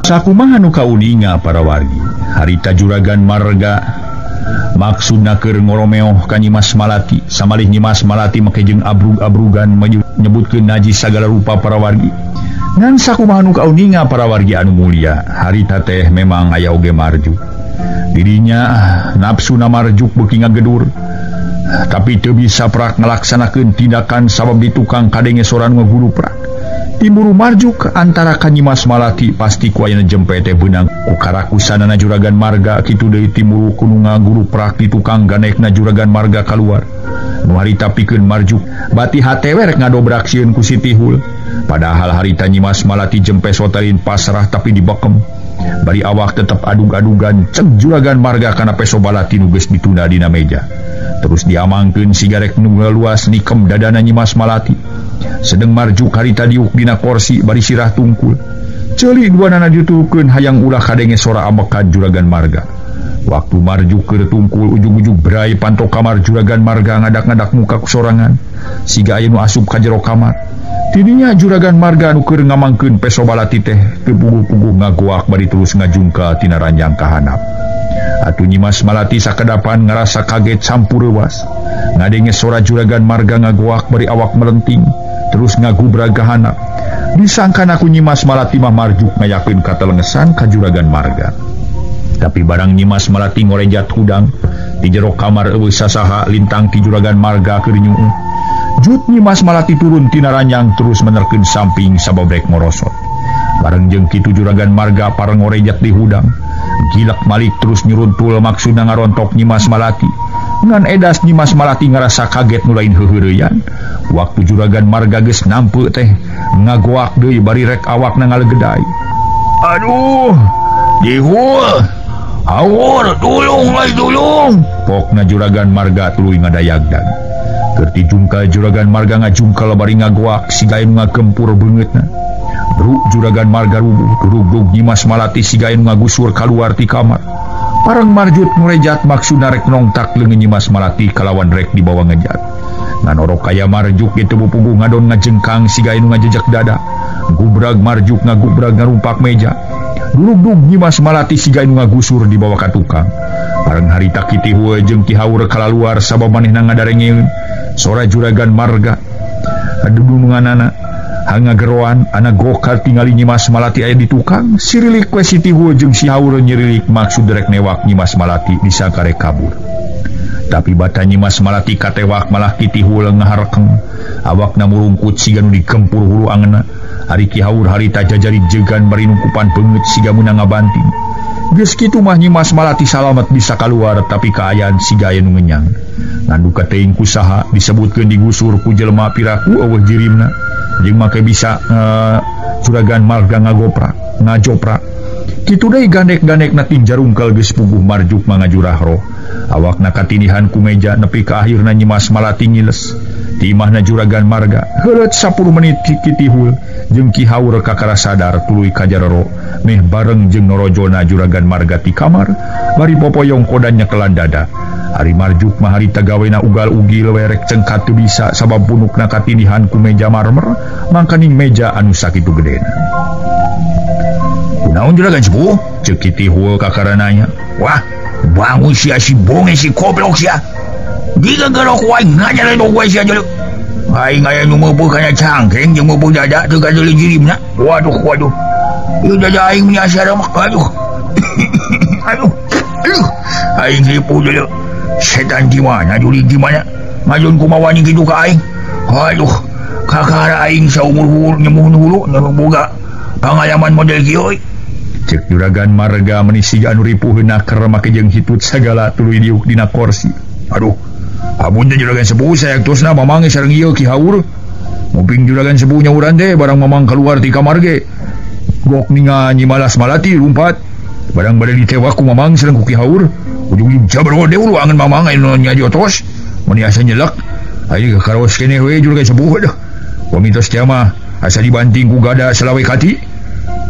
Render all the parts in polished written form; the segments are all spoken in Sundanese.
Sakumaha nu kauninga para wargi, harita Juragan Marga maksudna keur ngoromeoh ka Nyimas Malati, samalih Nyimas Malati make jeung abrug-abrugan menyebutkeun najis sagala rupa para wargi. Ngan sakumaha nu kauninga para wargi anu mulia, harita teh memang aya oge marjuk. Dirinya nafsuna marjuk beuki ngagedur, tapi teu bisa prak ngalaksanakeun tindakan sabab di tukang kadenge soran ngaguruprak. Timburu marjuk antara ka Nyimas Malati pasti ku ayana jempe teh beunang ku karakusanana Juragan Marga kitu deui timburu ku nu ngaguruprak di tukang ganekna Juragan Marga kaluar. Nu harita pikeun marjuk bati hate we rek ngadobrak sieun ku si Tihul. Padahal harita Nyimas Malati jempe sotalin pasrah tapi dibekem. Bari awak tetep adug-adugan cek Juragan Marga kana peso balati nu geus ditunda dina meja. Terus diamangkeun sigarek nu luas nikem dadana Nyimas Malati. Sedeng marjuk harita diuk dina korsi bari sirah tungkul. Ceuli duanana ditutukeun hayang ulah kadenge sora amekan Juragan Marga. Waktu marjuk keur tungkul ujug-ujug brai panto kamar Juragan Marga ngadak-ngadak muka ku sorangan. Siga aya nu asup ka jero kamar. Tidinya Juragan Marga nu keur ngamangkeun peso balati teh teu puguh-puguh ngagoak bari terus ngajungka tina ranjang ka handap. Atuh Nyimas Malati sakedapan ngarasa kaget campur reuwas. Ngadenge sora Juragan Marga ngagoak bari awak melenting terus ngagubrag ka handap. Disangkana ku Nyimas Malati mah marjuk ngayakeun katelengesan ka Juragan Marga. Tapi barang Nyimas Malati ngorejat hudang di jero kamar eueuh sasaha lintang ti Juragan Marga keur nyuuh. Jut Nyimas Malati turun tina ranjang terus menerkeun samping sabab rek morosot. Bareng jeung kitu Juragan Marga pareng ngorejat di hudang. Gilak malik terus nyuruntul maksudna ngarontok Nyimas Malati. Ngan edas Nyimas Malati ngarasa kaget nu lain heuheureyan. Waktu Juragan Marga geus nampe teh ngagoak deui bari rek awakna ngalegedai. Aduh, dihul. Haur, tulung ai tulung. Pokna Juragan Marga tuluy ngadayagdan. Keur dijungkal Juragan Marga ngajungkal bari ngagoak siga anu ngagempur beungeutna. Bruk Juragan Marga rubuh, durug-durug Nyimas Malati siga anu ngagusur kaluar ti kamar. Pareng marjut ngurejat maksudna rek nongtak leungeun Nyimas Malati kalawan rek dibawa ngejat. Ngan orok kaya marjuk ge teu puguh ngadon ngajengkang siga anu ngajejek dada. Gubrag marjuk ngagubrag ngarumpak meja. Durug-durug Nyimas Malati siga anu ngagusur dibawa ka tukang. Bareng harita Ki Tihul jeung Ki Haur kalaluar sabab manehna ngadarengeun sora Juragan Marga. Adudununganana hangageroan anak gokar tingali Nyimas Malati aya di tukang. Sirilik we si Tihul jeung si Haur nyirilik maksud rek newak Nyimas Malati disangka rek kabur. Tapi bata Nyimas Malati katewak malah Ki Tihul ngaharekeng. Awakna murungkut siga nu digempur hulu angeuna. Ari Ki Haur harita jajari jegan bari nungkupan beungeut siga meunang ngabanting. Geus kitu mah Nyimas Malati salamet bisa kaluar tapi kaayaan siga aya nu ngenyang. Ngan duka teuing ku saha disebutkeun digusur ku jelema piraku eueuh jirimna. Jeung make bisa Juragan Marga ngagoprak, ngajoprak. Kitu deui gandek-gandekna ting jarungkel geus puguh marjuk mangajurah roh. Awakna katinihan ku meja nepi ka akhirna Nyimas Malati ngiles. Ti imahna Juragan Marga heuleut 10 menit Ki Tihul jeung Ki Haur kakara sadar tuluy ka jarero meh bareng jeung norojona Juragan Marga ti kamar bari popoyong kodan nyekelan dada. Ari marjuk mah harita gawena ugal-ugil we rek cengkat teu bisa sabab punukna katinihan ku meja marmer mangkaning meja anu sakitu gedena. Kunaon Juragan sepuh? Ceuk Ki Tihul kakara nanya. Wah, bangun sia si bonge si goblok sia. Giga gerok wae ngajaran wae sia jelek. Aing aya nu meupeut kana cangkeng jeung meupeut dada teu kadeuli jirimna. Waduh, waduh. Ieu dada aing meni asa remek. Aduh. Aduh. Aduh. Aing ripuh jelek. Setan di mana jurig di mana? Ngajun kumaha wani kitu ka aing. Aduh. Kakara aing saumur nyemuhun hulu boga pangalaman model kieu euy. Cek Juragan Marga meni siga anu ripuheuna keur make jeung hitut sagala tuluy diuk dina korsi. Aduh. Amun teh Juragan sepuh sayaktosna mamang sareng ieu Ki Haur. Muping Juragan sepuh nyauran teh barang mamang keluar ti kamar ge. Gok ninga Nyimas Malati lumpat. Barang bade ditewak ku mamang sareng ku Ki Haur. Ujung-ujung jabar deui angan mamang anu nyadiotos. Mun asa nyelek. Aing karaos keneh we Juragan sepuh dah. Pamitos teh mah asa dibanting ku gada salawe kati.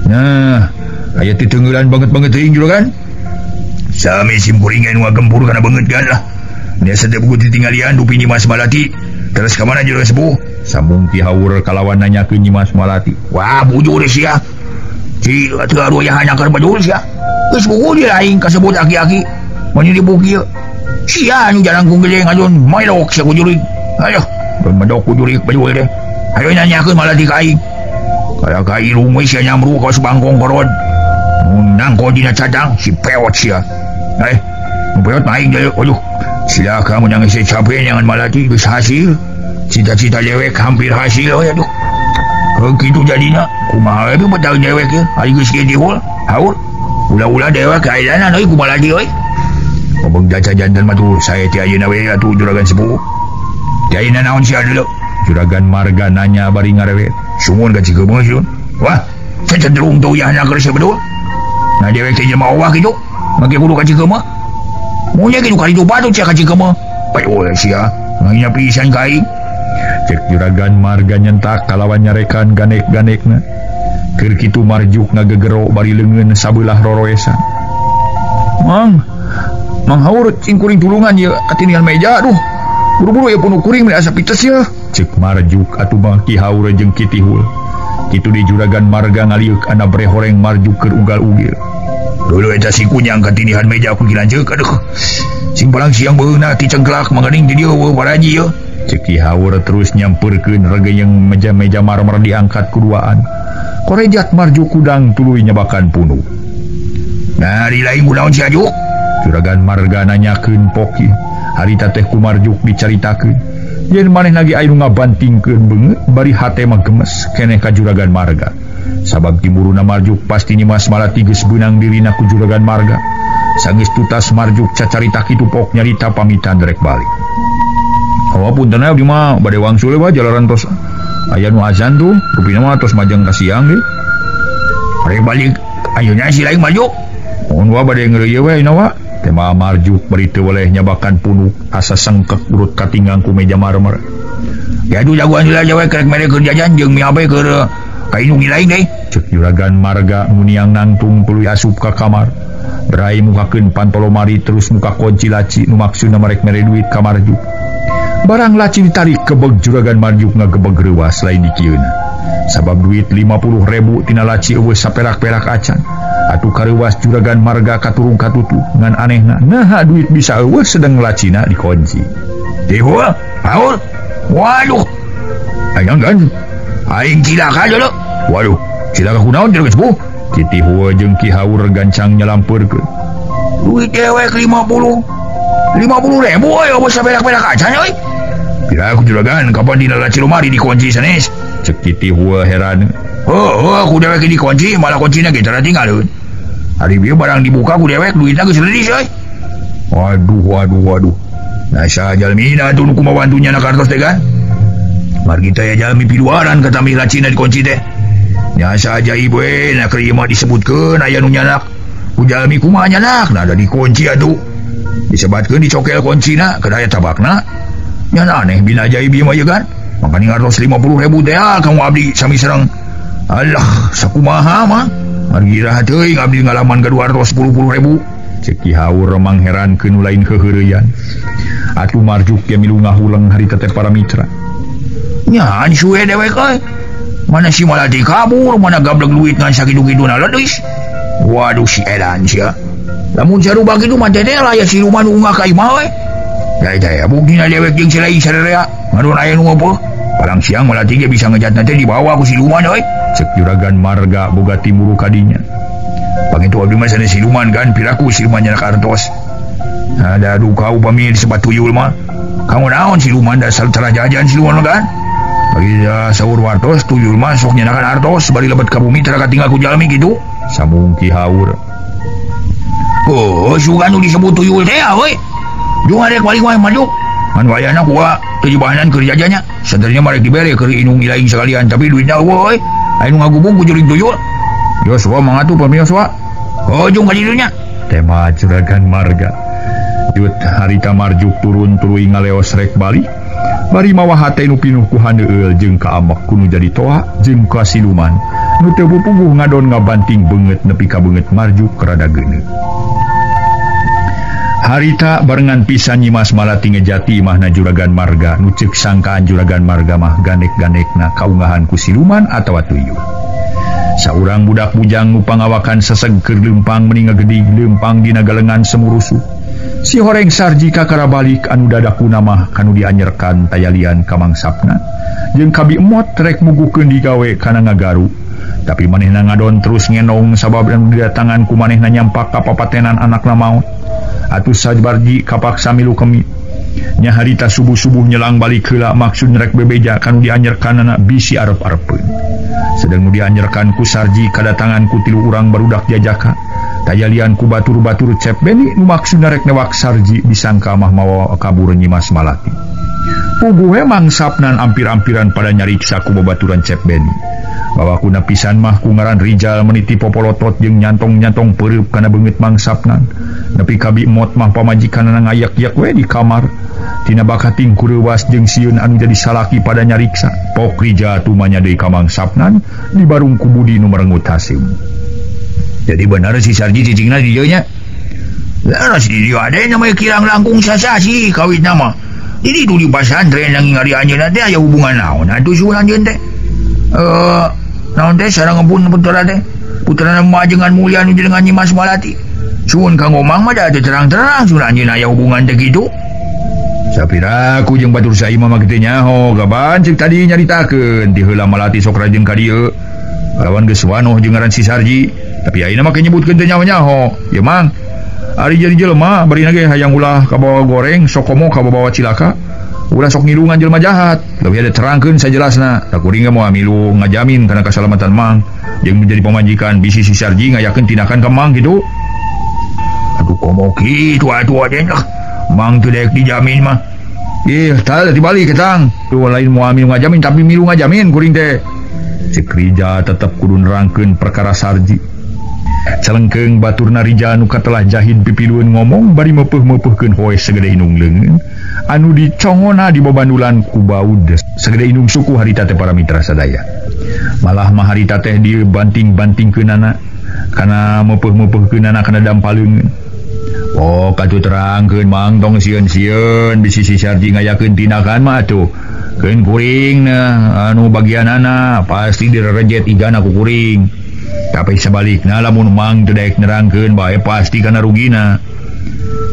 Nah, aya titengeulan banget-banget teuing Juragan. Sami simkuring anu ngagempur kana beungeut gan lah. Biasa teh buku ditinggalian dupi Nyimas Malati. Terus ka mana Juragan sepuh? Sambung Ki Haur kalawan nanyakeun Nyimas Malati. Wah, bujur sia. Si teu aruyahan keur bedul sia. Geus buku dia aing kasebut aki-aki. Mun dibuk ieu. Sia anu jarangkung gede ngadon melok sia ku jurig. Ayo, medok ku jurig bedul teh. Ayo nanyakeun malah di ka aing. Kaya ka irung we sia nyamru kawas bangkong korod. Mun nangko dina cadang si peot sia. Eh, nu peot mah aing deui. Aduh. Silaka mun geus capek nyangan malati geus hasil. Cita-cita dewek hampir hasil we aduh. Kitu jadina kumaha we betah dewek ye ari geus kieu dihul haur ulah-ulah dewek kaayana euy kumaha lagi euy ngomong jaca jantan mah tuh saya ti ayeuna we atuh juragan sepuh ti ayeuna naon sia deuleu Juragan Marga nanya bari ngarewet sumun ka Cikeumeuh sun wah cenderung teu uyahna keur sebedul nah dewek teh jelema owah kitu make kudu ka Cikeumeuh mun nya kitu kali batu sia ka Cikeumeuh payoh sia ngahina pisan ka aing. Cek Juragan Marga nyentak kalawan nyarekan ganek-ganekna. Keur kitu Marjuk ngagegero bari leungeun sabelah roroesan. Mang, Mang Haur cing kuring tulungan ieu katinian meja aduh. Buru-buru ieu punu kuring meni asa pites ye. Cek Marjuk atuh mah Ki Haur jeung Ki Tihul. Kitu di Juragan Marga ngalieuk ana bre horeng Marjuk keur ugal-ugil. Dulu eta si kunyang katinihan meja ku lanceuk aduh. Sing palang siang beuna ti cengklak manganing di dieu eueuh paraji ye. Cek Ki Haur terus nyamperkeun regeyeng meja-meja marmer diangkat kuduaan. Korejat Marjuk kudang tuluy nyebakan punu. Nah, di lain kunaon si Ajuk? Juragan Marga nanyakeun poki. Harita teh ku Marjuk dicaritakeun. Yen maneh lagi aya nu ngabantingkeun beungeut bari hate mah gemes keneh ka Juragan Marga. Sabab timuruna Marjuk pasti Nyimas Malati geus beunang dirina ku Juragan Marga. Sanggeus tutas Marjuk cacarita kitu pok nyarita pamitan rek balik. Hawa punten abdi mah bade wangsul we jalaran tos aya nu azan tuh rupina mah tos majeng ka siang deui. Rek balik ayeuna si lain Marjuk. Mun wa bade ngeureuyeuh we ayeuna wa. Tema Marjuk bari teu weleh nyabakan punuk asa sengkek urut katinggang ku meja marmer. Ya aduh jagoan heula we kerek mere keur jajan jeung miabe keur ka indung lain deui. Cek Juragan Marga muniang nangtung tuluy asup ka kamar. Berai mukakeun pantolomari terus muka kunci laci nu maksudna marek mere duit ka Marjuk. Barang laci ditarik kebeg Juragan Marjuk ngagebeg reuas lain dikieuna. Sabab duit 50.000 tina laci eueuh saperak-perak acan. Atuh kareuwas Juragan Marga katurung katutuh ngan anehna naha duit bisa eueuh sedang lacina dikunci. Dihul, haur. Waduh. Aing kan. Aing cilaka deuleu. Waduh, cilaka kunaon juragan sepuh? Ki Tihul jeung Ki Haur gancang nyalampeurkeun. Duit dewek 50.000 euy eueuh saperak-perak acan euy. Pira aku juragan kapan dina laci lumari dikunci sanes? Cek Ki Tihul heran. Heuh, ku dewek dikunci malah kuncina ge tara tinggalkeun. Ari bieu barang dibuka ku dewek duitna geus lelis euy. Waduh waduh waduh. Nah sajalmina atuh nu kumaha bantunya na kartos teh kan? Margi teh jalmi piluaran katamih lacina dikunci teh. Nya saja ieu we na keur ieu mah disebutkeun aya nu nyanak. Ku jalmi kumaha nyanak? Nah da dikunci atuh. Disebatkeun dicokel kuncina kada aya tabakna. Nya aneh bina ajaib ieu mah ieu kan. Makanya ngartos 50.000 teh kamu abdi sami sareng. Alah sakumaha mah. Margi iraha teuing abdi ngalaman ka 210.000. Cek Ki Haur mangherankeun nu lain heuheureyan. Atuh Marjuk ge milu ngahuleng harita teh para mitra. Nya suwe dewek euy. Mana si Malati kabur, mana gablek duit ngan sakitu-kituna lelis. Waduh si edan sia. Lamun sarubah kitu mah teh lah ya siluman nu ungah ka imah we. Daya buktina dewek jeung si lain sararea. Ngadon aya nu apa? Palang siang Malati ge bisa ngejatna teh dibawa ku siluman euy. Cek Juragan Marga boga timuru kadinya. Pangitu abdi mah sanes siluman kan piraku siluman nyanak artos. Ada duka upami disebat tuyul mah. Kamu naon siluman dasar cara jajan siluman mah kan? Bagi sahur wartos tuyul mah sok nyanakan artos bari lebet ka bumi tara katinggal ku jalmi kitu. Sambung Ki Haur. Oh, sugan nu disebut tuyul teh euy. Jeung arek balik wae maju. Ngan wayana kuah teu bahanan keur jajannya. Sadernya marek dibere keur indung ilaing sekalian tapi duitna eueuh euy. Aya nu ngagubung ku jurig tuyul. Yoswa mangatuh pamios wa. Oh, jeung ka didinya. Tema Juragan Marga. Yut harita Marjuk turun tuluy ngaleos rek balik. Bari mawa hate nu pinuh ku haneueul jeung kaamek ku nu jadi toa jeung ka siluman. Nu teu puguh ngadon ngabanting beungeut nepi ka beungeut Marjuk rada geuneuh. Harita barengan pisan Nyimas Malati ngejati imahna Juragan Marga nu ceuk sangkaan Juragan Marga mah ganek-ganekna kaungahan ku siluman atawa tuyul. Saurang budak bujang nu pangawakan seseg keur leumpang meni ngagedig leumpang dina galengan semurusuh. Si horeng Sarji kakara balik anu dadakuna mah kanu dianyerkan tayalian ka mangsapna. Jeung kabi emot rek muguhkeun digawe kana ngagaru. Tapi manehna ngadon terus ngenong sabab anu didatangan ku manehna nyampak ka papatenan anakna maot. Atuh Sarji kapaksa milu kemi. Nya harita subuh-subuh nyelang balik heula maksud rek bebeja kanu dianyerkanana bisi arep-arepeun. Sedang nu dianyerkan ku Sarji kadatangan ku tilu urang barudak jajaka. Tayalian ku batur-batur Cep Beni nu maksudna rek newak Sarji disangka mah mawa kabur Nyimas Malati. Puguh mangsapnan ampir-ampiran pada nyariksa ku babaturan Cep Beni. Bawakuna pisan mah ku ngaran Rijal meniti popolotot jeung nyantong-nyantong peureub kana beungeut mangsapnan. Nepi ka bi emot mah pamajikanana ngayak-yak we di kamar. Tina bakating kureuwas jeung sieun anu jadi salaki pada nyariksa. Pok Rijal tumanya deui ka mangsapnan di barung ku Budi nu merengut haseum. Jadi benar si Sarji cicingna di dieu nya. Leres di dieu ade namanya kirang langkung sasasi kawitna mah. Jadi itu di pasantren yang ngari anjeunna teh aya hubungan naon atuh suhun anjeun teh. Naon teh sareng pun putra teh. Putrana majengan mulia nu jenengan Nyimas Malati. Suhun Kang Omang mah da teu terang-terang suhun anjeun aya hubungan teh kitu. Sapira ku jeung batur saimah mah kitu nyaho gaban ceuk tadi nyaritakeun ti heula Malati sok rajin ka dieu. Lawan geus wanoh jeung ngaran si Sarji, tapi ayeuna mah nyebutkeun teu nyaho-nyaho. Ieu Mang, ari jadi jelema barina ge hayang ulah kabawa goreng sok komo kabawa cilaka. Ulah sok ngilungan jelema jahat. Leuwih ada terangkeun sajelasna. Da kuring ge moal milu ngajamin kana kasalamatan Mang jeung menjadi pamajikan bisi si Sarji ngayakeun tindakan ka Mang kitu. Aduh komo kitu atuh aden. Mang teu daek dijamin mah. Ih, tah dibalik ketang. Tuh lain moal milu ngajamin tapi milu ngajamin kuring teh. Cek Rijal tetep kudu nerangkeun perkara Sarji. Celengkeung baturna Rijal nu katelah jahid pipilueun ngomong bari meupeih-meupeihkeun hoe segede indung leungeun anu dicongona di babandulan ku baud segede indung suku harita teh para mitra sadaya. Malah mah harita teh dibanting-bantingkeunana kana meupeih-meupeihkeunana kana dampaleungeun. Oh, katuh terangkeun Mang tong sieun-sieun bisi si Sarji ngayakeun tindakan mah atuh. Keun kuring nah anu bagianana pasti direrejet igana ku kuring. Tapi sebalikna lamun Mang teu daek nerangkeun bae pasti kana rugina.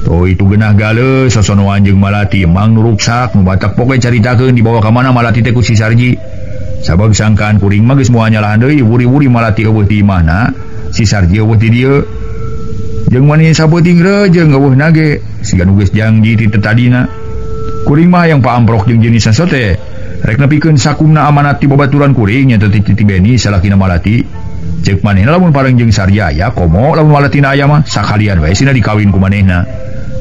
Tuh itu genah gale sosonoan jeung Malati Mang nu ruksak nu batak pokoe caritakeun dibawa ka mana Malati teh ku si Sarji. Sabab sangkaan kuring mah geus moal nyalahan deui wuri-wuri Malati eueuh di imahna, si Sarji eueuh di dieu. Jeung wani sapeuting rejeung eueuh na ge siga nu geus janji ti tadina. Kuring mah yang paamprok jeung jenis sote rek nepikeun sakumna amanat ti babaturan kuring nya teh ti Beni salakina Malati. Ceuk manehna lamun pareng jeung Sarji aya komo lamun Malatina aya mah sakalian wae sina dikawin ku manehna.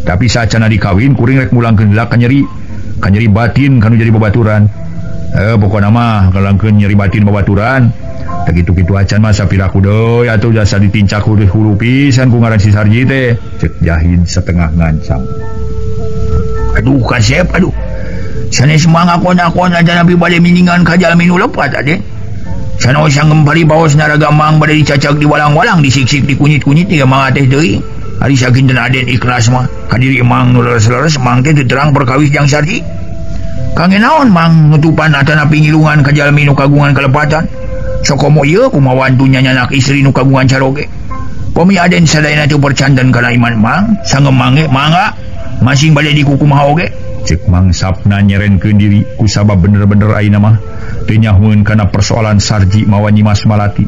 Tapi saacana dikawin kuring rek mulangkeun heula ka nyeri batin kanu jadi babaturan. Pokona mah kalangkeun nyeri batin babaturan. Teu kitu-kitu acan mah sapiraku deui atuh jasa ditincak hulu pisan ku ngaran si Sarji teh. Ceuk Jahid setengah ngancam. Aduh kasep aduh. Sanes mah ngakon-akon aja nabi bade miningan ka jalmi nu lepat ade. Sanos sanggempari baos naraga Mang bade dicacag di walang-walang disiksik dikunyit-kunyit tiga mang teh deui. Ari sakinten aden ikhlas mah ka diri Mang nu leres-leres Mang teh teu terang perkawis jang Sarji. Kangge naon Mang nutupan atanapi ngilungan ka jalmi nu kagungan kalepatan. Sokomo ieu kumaha wantu nyanyanak istri nu kagungan caroge. Pami aden sadayana teu percanten kana iman Mang, sanggem mange mangga masing bade dikukumaha oge. Cek Mang Sapna nyerenkeun diri kusabab bener-bener ayeuna mah teu nyahueun kana persoalan Sarji mawa Nyimas Malati.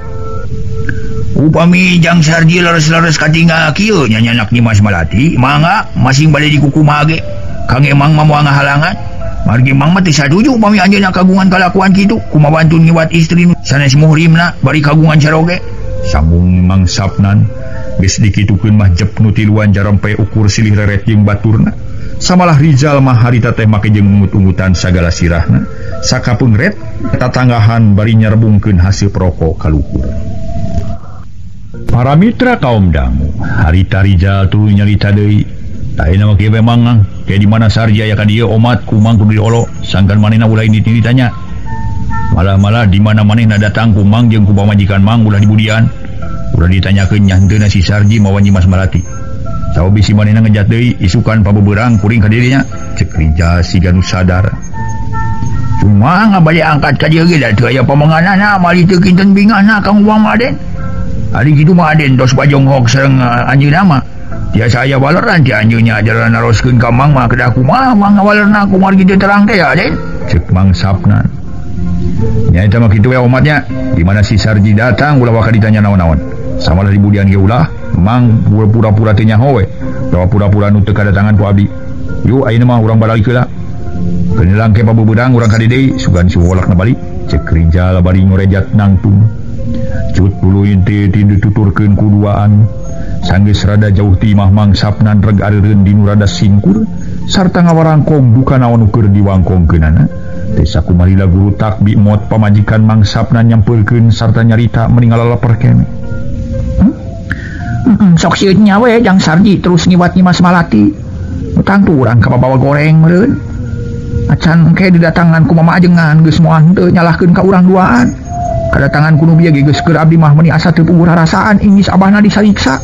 Upami jang Sarji leres-leres katinggal kieu nyanyanak Nyimas Malati, mangga masing bade dikukumaha ge. Kangge Mang mah moal ngahalangan. Margi Mang mah teu saduju upami anjeunna kagungan kalakuan kitu, kumaha wantun ngiwat istri nu sanes muhrimna bari kagungan caroge. Sambung Mang Sapnan geus dikitukeun mah jep nu tiluan jarempe ukur silih reret jeung baturna. Samalah Rijal mah harita teh make jeung ngungut-ungutan sagala sirahna. Sakapeungret tatanggahan bari nyerebungkeun hasil perokok ka luhur. Para mitra kaum dangu, harita Rijal tuluy nyarita deui. Taena mah kieu memang kayak di mana Sarji aya ka dieu omat ku Mang kudu diolo, sangkan manehna ulah ini ditanya. Malah-malah di mana manehna datang ku Mang jeung ku pamajikan Mang ulah dibudian. Ulah ditanyakeun nyanteuna si Sarji mawa Nyimas Malati. Sawo bisi manehna ngejat deui isukan pabeberang kuring ka dirinya. Cek Rijal siga nu sadar. Cuma bade angkat ka dieu ge da teu aya pamanganana mali teu kinten bingahna Kang Uwang mah Aden. Ari kitu mah Aden tos bajonghok sareng anjeunna mah. Tiasa aya waleran ti anjeunna jalan naroskeun ka Mang mah kedah kumaha Mang ngawalerna kumargi teu terang teh ya Aden. Cek Mang Sapnan. Nya eta mah kitu we omatnya. Di mana si Sarji datang ulah waka ditanya naon-naon. Samalah dibudian ge ulah Mang pura-pura teu nyaho we. Dawa pura-pura nu teu kadatangan ku abdi. Yuk ayeuna mah urang baralik heula. Kenelang ke pabubeudang urang ka deui sugan si wolakna balik. Cek Rijal bari ngorejat nangtung. Cut tuluy teh dituturkeun ku duaan. Sanggeus rada jauh ti imah Mang Sapnan reg areureun dinu rada singkur sarta ngawarangkong duka naon nu keur diwangkongkeunana. Teh sakumarila guru takbi mot pamajikan Mang Sapnan nyampeurkeun sarta nyarita meni ngalalaper keneh. Sok sieun nya we jang Sarji terus ngiwat Nyimas Malati. Tangtu urang ka bawa goreng meureun. Acan engke didatangan ku mama ajengan geus moal henteu nyalahkeun ka urang duaan. Kadatangan ku nu bieu ge geus keur abdi mah meuni asa teu puguh rarasaan inggis abahna disariksa.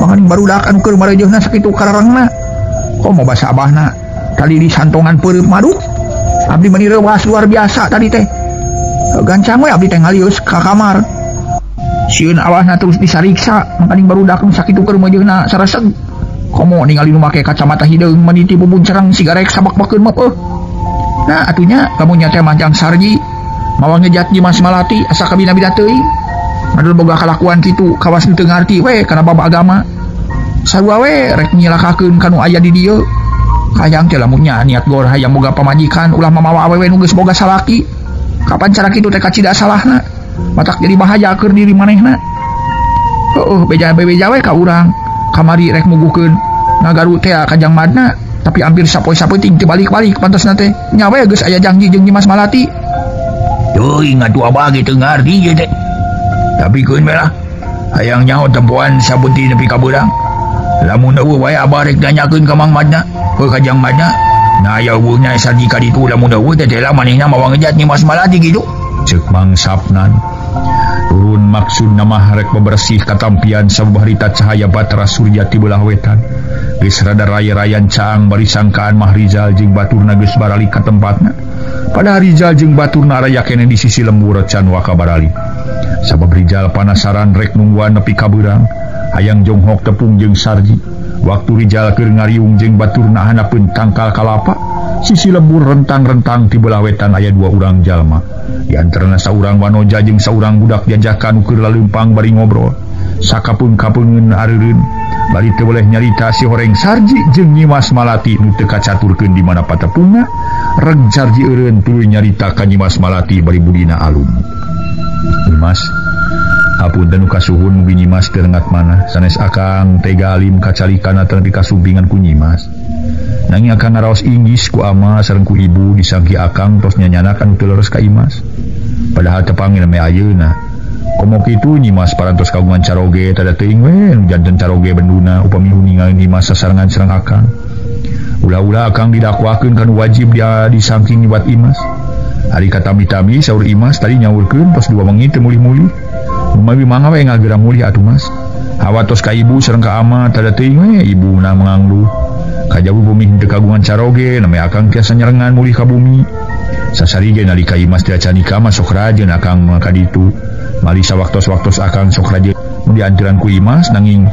Mangkaning barudak anu keur mareujeuhna sakitu kararangna. Komo basa abahna tadi disantongan peureum madu. Abdi meuni reuas luar biasa tadi teh. Gancang we abdi teh ngalius ka kamar. Sieun abahna terus disariksa, mangkaning barudak nu sakitu keur mareujeuhna sareseg. Komo ningali nu make kacamata hideung meuni ti bubuncerang sigarek sabak-bakeun mah eueuh. Nah atunya lamun nya teh Manjang Sarji mawa ngejat Nyimas Malati asa kabina-bina teuing. Madul boga kalakuan kitu kawas teu ngarti we kana bab agama. Sarua we rek nyilakakeun ka nu aya di dieu. Hayang teh lamun nya niat gor hayang boga pamajikan ulah mamawa awewe nu geus boga salaki. Kapan cara kitu teh kacida salahna. Matak jadi bahaya keur diri manehna. Heueuh beja-beja we ka urang. Kamari rek muguhkeun ngagaru teh ka Jang Madna tapi hampir sapoe-sapeuting teu balik-balik pantesna teh. Nya we geus aya janji jeung Nyimas Malati. Teuing atuh abah ge teu ngarti ye teh. Tapi keun we lah. Hayang nyaho tempoan sabeutih nepi ka beurang. Lamun eueuh wae abah rek nanyakeun ka Mang Madna, heuh ka Jang Madna. Nah aya eueuhna Sarji ka ditu lamun eueuh teh teh lah manehna mawa ngejat Nyimas Malati kitu. Ceuk Mang Sapnan. Turun maksud nama rek bebersih katampian sabab harita cahaya Batara Surya ti belah wetan. Geus rada raya-rayan caang bari sangkaan mah Rizal jeung baturna geus baralik ka tempatna. Padahal Rizal jeung baturna araya keneh di sisi lembur can waka baralik. Sabab Rizal panasaran rek nungguan nepi ka beurang, hayang jonghok tepung jeung Sarji. Waktu Rizal keur ngariung jeung baturna handapeun tangkal kalapa, sisi lembur rentang-rentang ti belah wetan aya dua urang jalma. Di antarana saurang wanoja jeung saurang budak jajakan keur laleumpang bari ngobrol. Sakapeung-kapeungeun areureun bari teu boleh nyarita si horeng Sarji jeung Nyimas Malati nu teu kacaturkeun di mana patepungna. Reg Sarji eureun tuluy nyarita ka Nyimas Malati bari budina alum. Nyimas, hapunten nu kasuhun mugi Nyimas teu rengat manah sanes akang tega alim kacalikana tepi kasumpingan ku Nyimas. Nanging akang ngaraos inggis ku ama sareng ku ibu disangki akang tos nyanyanakan teu leres ka Imas. Padahal tepangin me ayeuna. Komo kitu Nyimas parantos kagungan caroge tada teuing we nu janten caroge benduna upami uningal Nyimas sasarengan sareng akang. Ulah-ulah akang didakwakeun kanu wajib dia disangking nyibat Imas. Ari katami-tami saur Imas tadi nyaurkeun tos dua wengi teu mulih-mulih. Lumawi mangga we ngagera mulih atuh Mas. Hawa tos ka ibu sareng ka ama tada teuing we ibuna mangangluh. Kajabu bumi henteu kagungan caroge name akang tiasa nyerengan mulih ka bumi. Sasari ge nalika Imas teh acan nikah mah sok rajeun akang mah ka ditu. Mali sawaktos-waktos akang sok rajeun dianturan ku Imas nanging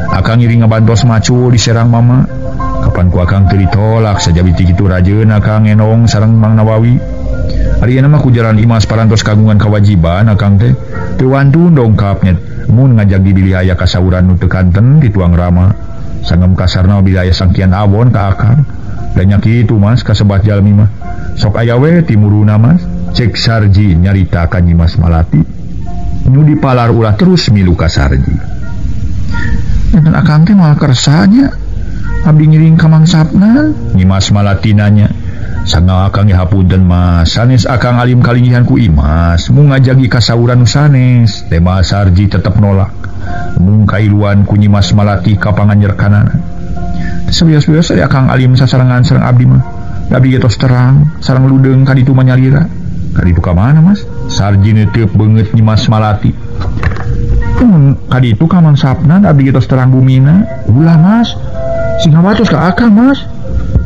akang ngiring ngabantos macul di serang mama. Kapan ku akang teu ditolak sajabi ti kitu rajeun akang enong sareng Mang Nawawi. Ari mah ku jalan Imas parantos kagungan kewajiban akang teh teu wantun dongkapnya mun ngajak dibilih aya kasauran nu teu kanten dituang rama. Sangem kasarna bila aya sangkian awon ka akang. Da nya kitu Mas kasebat jalmi mah. Sok aya we timuruna Mas. Cek Sarji nyarita ka Nyimas Malati. Nu dipalar ulah terus milu ka Sarji. Janten akang teh moal kersa nya. Abdi ngiring ka Mang Sapnan. Nyimas Malati nanya. Sangga akang ge hapunten Mas, sanes akang alim kalinggihan ku Imas, mung ngajagi kasauran nu sanes. Tema Sarji tetep nolak. Mung kailuan ku Nyimas Malati ka panganjerkanana. Sawios-wios ari akang alim sasarengan sareng abdi mah. Abdi ge tos terang, sareng ludeung ka ditu mah nyalira. Ka ditu ka mana Mas? Sarji neuteub beungeut Nyimas Malati. Ka ditu ka Mang Sapnan abdi ge tos terang bumina. Ulah Mas, sing hawatos ka akang Mas.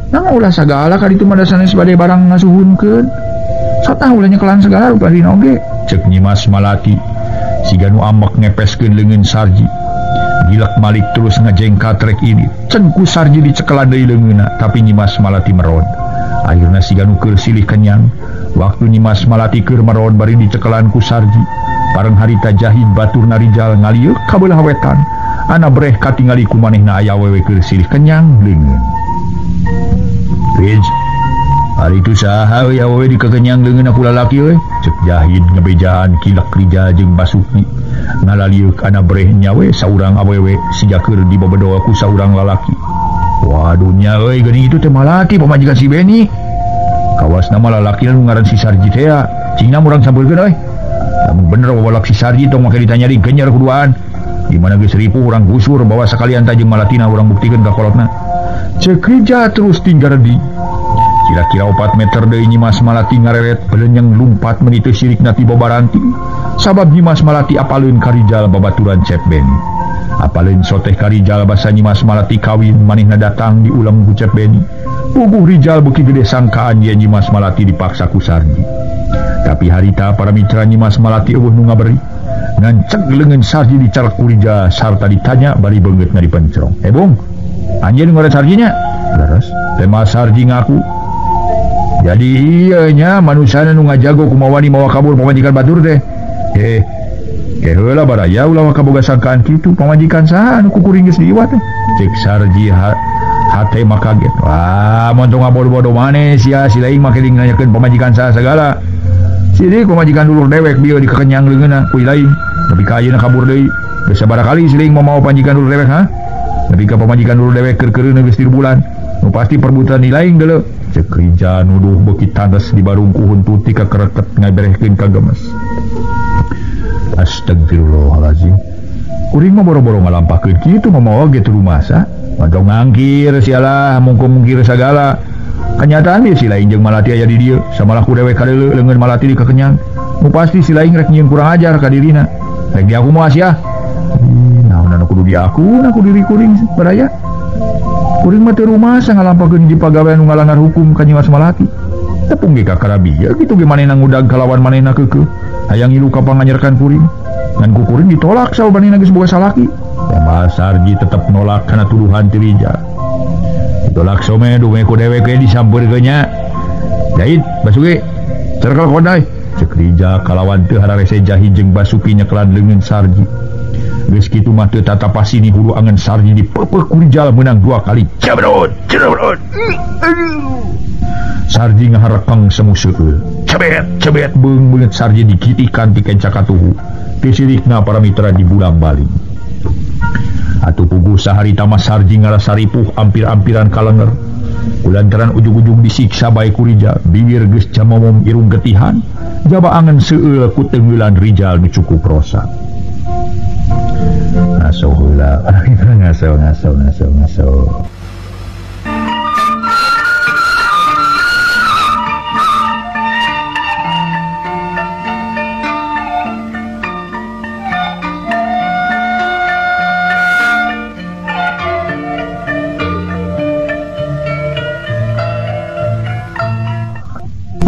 Nang ulah sagala ka ditu mah sanes bade barang ngasuhunkeun. Satah ulah nyekelan segala rupa dina oge. Cek Nyimas Malati siga nu ambek ngepeskeun leungeun Sarji. Gilak Malik terus ngajengkat rek ini. Cen ku Sarji dicekelan deui leungeunna, tapi Nyimas Malati merod. Akhirna siga nu keur silih kenyang. Waktu Nyimas Malati keur merod bari dicekelan ku Sarji. Bareng harita Jahid baturna Rijal ngalieuk ka beulah wetan. Ana breh katingali ku manehna aya awewe keur silih kenyang leungeun. Rij, hari itu saha euy awewe dikekenyang leungeun ku lalaki euy? Cek Jahid ngebejaan kilek Rijal jeung Basuki. Ngalalieuk ana breh nyawe saurang awewe siga keur dibobedo ku saurang lalaki. Waduh nya euy geuning itu teh Malati pamajikan si Beni. Kawasna mah lalaki nu ngaran si Sarji teh ya. Cingna urang sampeurkeun euy. Lamun bener wabalak si Sarji tong make ditanya di genyer kuduaan. Di mana geus ripuh urang gusur bawa sakalian tajeng Malatina urang buktikeun ka kolotna. Cek Rijal terus tinggal di. Kira-kira 4 meter deui Nyimas Malati ngareret belenyeng lumpat meuni teu sirikna ti babaranti. Sabab Nyimas Malati apaleun ka Rijal babaturan Cep Beni. Apaleun soteh ka Rijal basa Nyimas Malati kawin manehna datang diulem ku Cep Beni. Puguh Rijal beuki gede sangkaan yen Nyimas Malati dipaksa ku Sarji. Tapi harita para mitra Nyimas Malati eueuh nu ngaberi. Ngan cek leungeun Sarji dicarek ku Rijal sarta ditanya bari beungeutna dipencerong. "Eh Bung, anjeun ngoret Sarjinya?" Leres, tema Sarji ngaku. Jadi ieu nya manusana nu ngajago kumaha wani mawa kabur pamajikan batur teh. Ke heula baraya ulah kaboga sangkaan kitu pamajikan saha anu ku kuring geus diiwat teh. Cek Sarji hate mah kaget. Wah, mun tong ngabodo-bodo maneh sia si laing make nanyakeun pamajikan saha sagala. Sirik pamajikan dulur dewek bieu dikekenyang leungeunna ku laing. Nepi ka ayeuna kabur deui. Geus sabaraha kali si laing mau pamajikan dulur dewek ha? Nepi ka pamajikan dulur dewek keur-keureun geus 3 bulan. Nu pasti perbuatan di laing deuleu. Cek Rijal nuduh beuki tandes di barungku huntu ti kakereket ngaberehkeun ka gemes. Astagfirullahalazim. Kuring mah boro-boro ngalampahkeun kitu mah oge teu rumasa. Mantong ngangkir sialah mungkung-mungkir sagala. Kenyataan dia si laing jeung Malati aya di dieu, samalah ku dewek kadeuleu leungeun Malati dikekenyang. Nu pasti si laing rek nyieun kurang ajar ka dirina. Rek di aku moal sia. Naon anu kudu di aku, na ku diri kuring baraya. Kuring mah teu rumasa ngalampahkeun hiji pagawean nu ngalanggar hukum ka Nyimas Malati. Tepung ge ka karabieu kitu ge manehna ngudag kalawan manehna keukeuh. Hayang ngilu ka panganyerkan kuring. Ngan ku kuring ditolak sabab manehna geus boga salaki. Tambah Sarji tetep nolak kana tuduhan ti Rijal. Ditolak some dume ku dewek ge disampeurkeun nya. Jahid, Basuki, cerkel kodai. Cek Rijal kalawan teu hararese Jahid jeung Basuki nyekelan leungeun Sarji. Geus kitu mah teu tatapasini hulu angen Sarji dipeupeuk ku Rijal meunang 2 kali. Cabrot, cabrot. Sarji ngaharekeng semu seueul. Cebet, cebet beung beungeut Sarji digitikan ti kenca katuhu. Teu sirikna para mitra dibulang-baling. Atuh puguh saharita mah Sarji ngarasa ripuh ampir-ampiran kalenger. Kulantaran ujug-ujug disiksa bae ku Rijal, bibir geus camomom irung getihan, jaba angen seueul ku teungeulan Rijal nu cukup rosa. Ngaso heula, ngaso ngaso ngaso ngaso.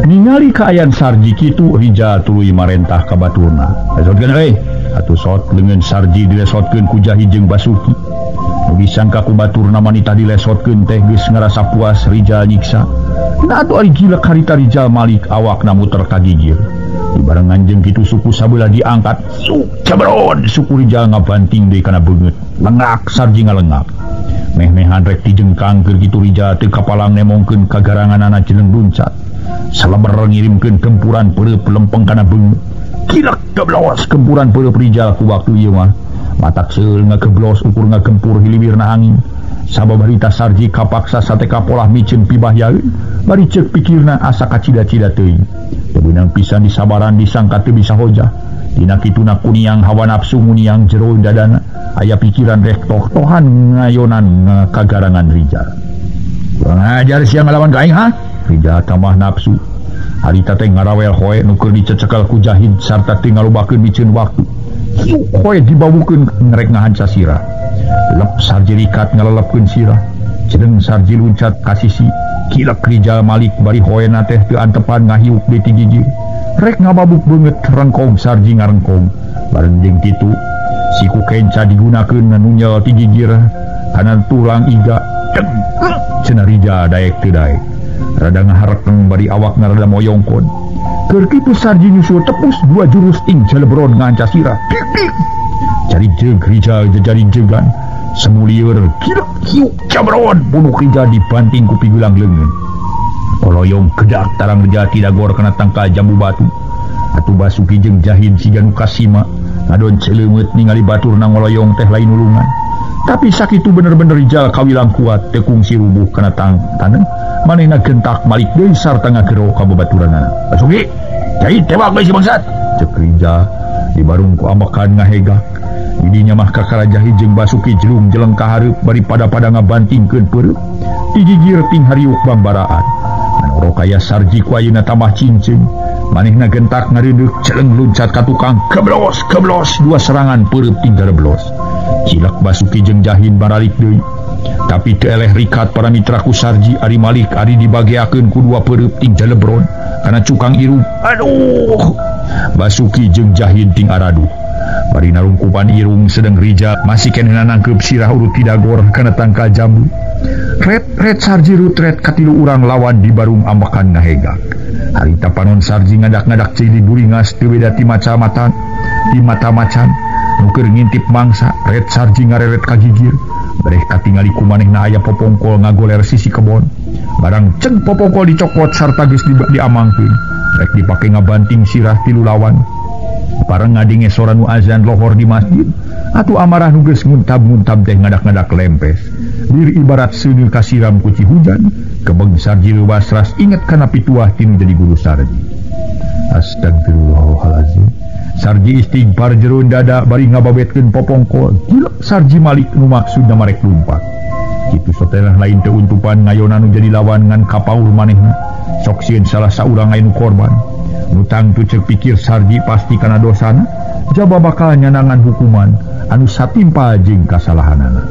Ningali kaayaan Sarji kitu Rijal tuluy marentah ka baturna. Lesotkeun euy. Atuh sot leungeun Sarji dilesotkeun ku Jahid jeung Basuki. Nu disangka ku baturna manita dilesotkeun teh geus ngarasa puas Rijal nyiksa. Nah atuh ari gila karita Rijal Malik awakna muter kagigir. Dibarengan jeung kitu suku sabelah diangkat. Suk cabron suku Rijal ngabanting deui kana beungeut. Lengak Sarji ngalengak. Meh-mehan rek dijengkang keur kitu Rijal teu kapalang nemongkeun kagaranganana jeneng luncat. Saleber ngirimkeun gempuran peureub lempeng kana beungeut. Kilak geblos gempuran peureub Rijal ku waktu ieu mah. Matak seul ngageblos ukur ngagempur hiliwirna angin. Sabab harita Sarji kapaksa sate kapolah miceun pibahyaeun, bari ceuk pikirna asa kacida-cida teuing. Teu beunang pisan disabaran disangka teu bisa hojah. Dina kituna kuniang hawa nafsu nguniang jero dadana, aya pikiran rek toh-tohan ngayonan kagarangan Rijal. Kurang ajar sia ngalawan ka aing ha? Rijal tambah nafsu. Harita teh ngarawel hoe nu keur dicecekel ku Jahid sarta teu ngalobakeun miceun waktu. Hoe dibawukeun ngrek ngahanca sirah. Lep Sarji rikat ngalelepkeun sirah. Jeneng Sarji luncat ka sisi. Kilek Rijal Malik bari hoena teh teu antepan ngahiuk deui ti gigir. Rek ngababuk beungeut rengkong Sarji ngarengkong. Bareng jeung kitu siku kenca digunakeun nganunyel ti gigir kana tulang iga. Cenah Rijal daek teu daek. Rada ngaharekeng bari awakna rada moyongkon. Keur kitu Sarji nyusul tepus dua jurus ting celebron nganca sirah. Cari jeung Rijal jejari jegan. Semulieur kilek hiuk cabron bunuh Rijal dibanting ku pigulang leungeun. Koloyong kedak tarang Rijal tidagor kana tangkal jambu batu. Atuh Basuki jeung Jahid siga nu kasima ngadon celeungeut ningali baturna ngoloyong teh lain nulungan. Tapi sakitu bener-bener Rijal kawilang kuat teu kungsi rubuh kana taneuh. Manehna gentak malik deui sarta ngagero ka babaturanana. Basuki, Jahid tewak deui si bangsat. Ceuk Rijal dibarung ku ambekan ngahegak. Didinya mah kakara Jahid jeung Basuki jelung jeleng ka hareup bari pada-pada ngabantingkeun peureup. Digigir ting hariuk bambaraan. Anu kaya Sarji ku ayeuna tambah cincing. Manehna gentak ngareudeuh celeng luncat ka tukang keblos keblos dua serangan peureup ting dareblos. Cilek Basuki jeung Jahid baralik deui. Tapi teu eleh rikat para mitra ku Sarji ari Malik ari dibageakeun ku dua peureup ting jalebron kana cukang irung. Aduh. Basuki jeung Jahid ting araduh. Bari narungkupan irung sedang Rijal masih keneh nangkeup sirah urut tidagor kana tangkal jambu. Ret ret Sarji rutret katilu urang lawan di barung ambekan ngahegak. Harita panon Sarji ngadak-ngadak cili buringas teu beda ti maca-matan ti mata macan nu keur ngintip mangsa. Ret Sarji ngareret ka gigir. Bereh katingali ku manehna aya popongkol ngagoler sisi kebon. Barang ceng popongkol dicokot sarta geus diamangkeun. Rek dipake ngabanting sirah tilu lawan. Bareng ngadenge sora nu azan lohor di masjid, atuh amarah nu geus nguntab-nguntab teh ngadak-ngadak lempes. Bir ibarat seuneu kasiram ku hujan, kebeng Sarji leuwas ras inget kana pituah tinu jadi guru Sarji. Astagfirullahalazim. Sarji istighfar jero dada bari ngababetkeun popongkol. Gila Sarji Malik nu maksudna marek lumpat. Kitu sotelah lain teu untupan ngayona nu jadi lawan ngan kapaur manehna. Sok sieun salah saurang aya nu korban. Nu tangtu ceuk pikir Sarji pasti kana dosana, jaba bakal nyanangan hukuman anu satimpa jeung kasalahanana.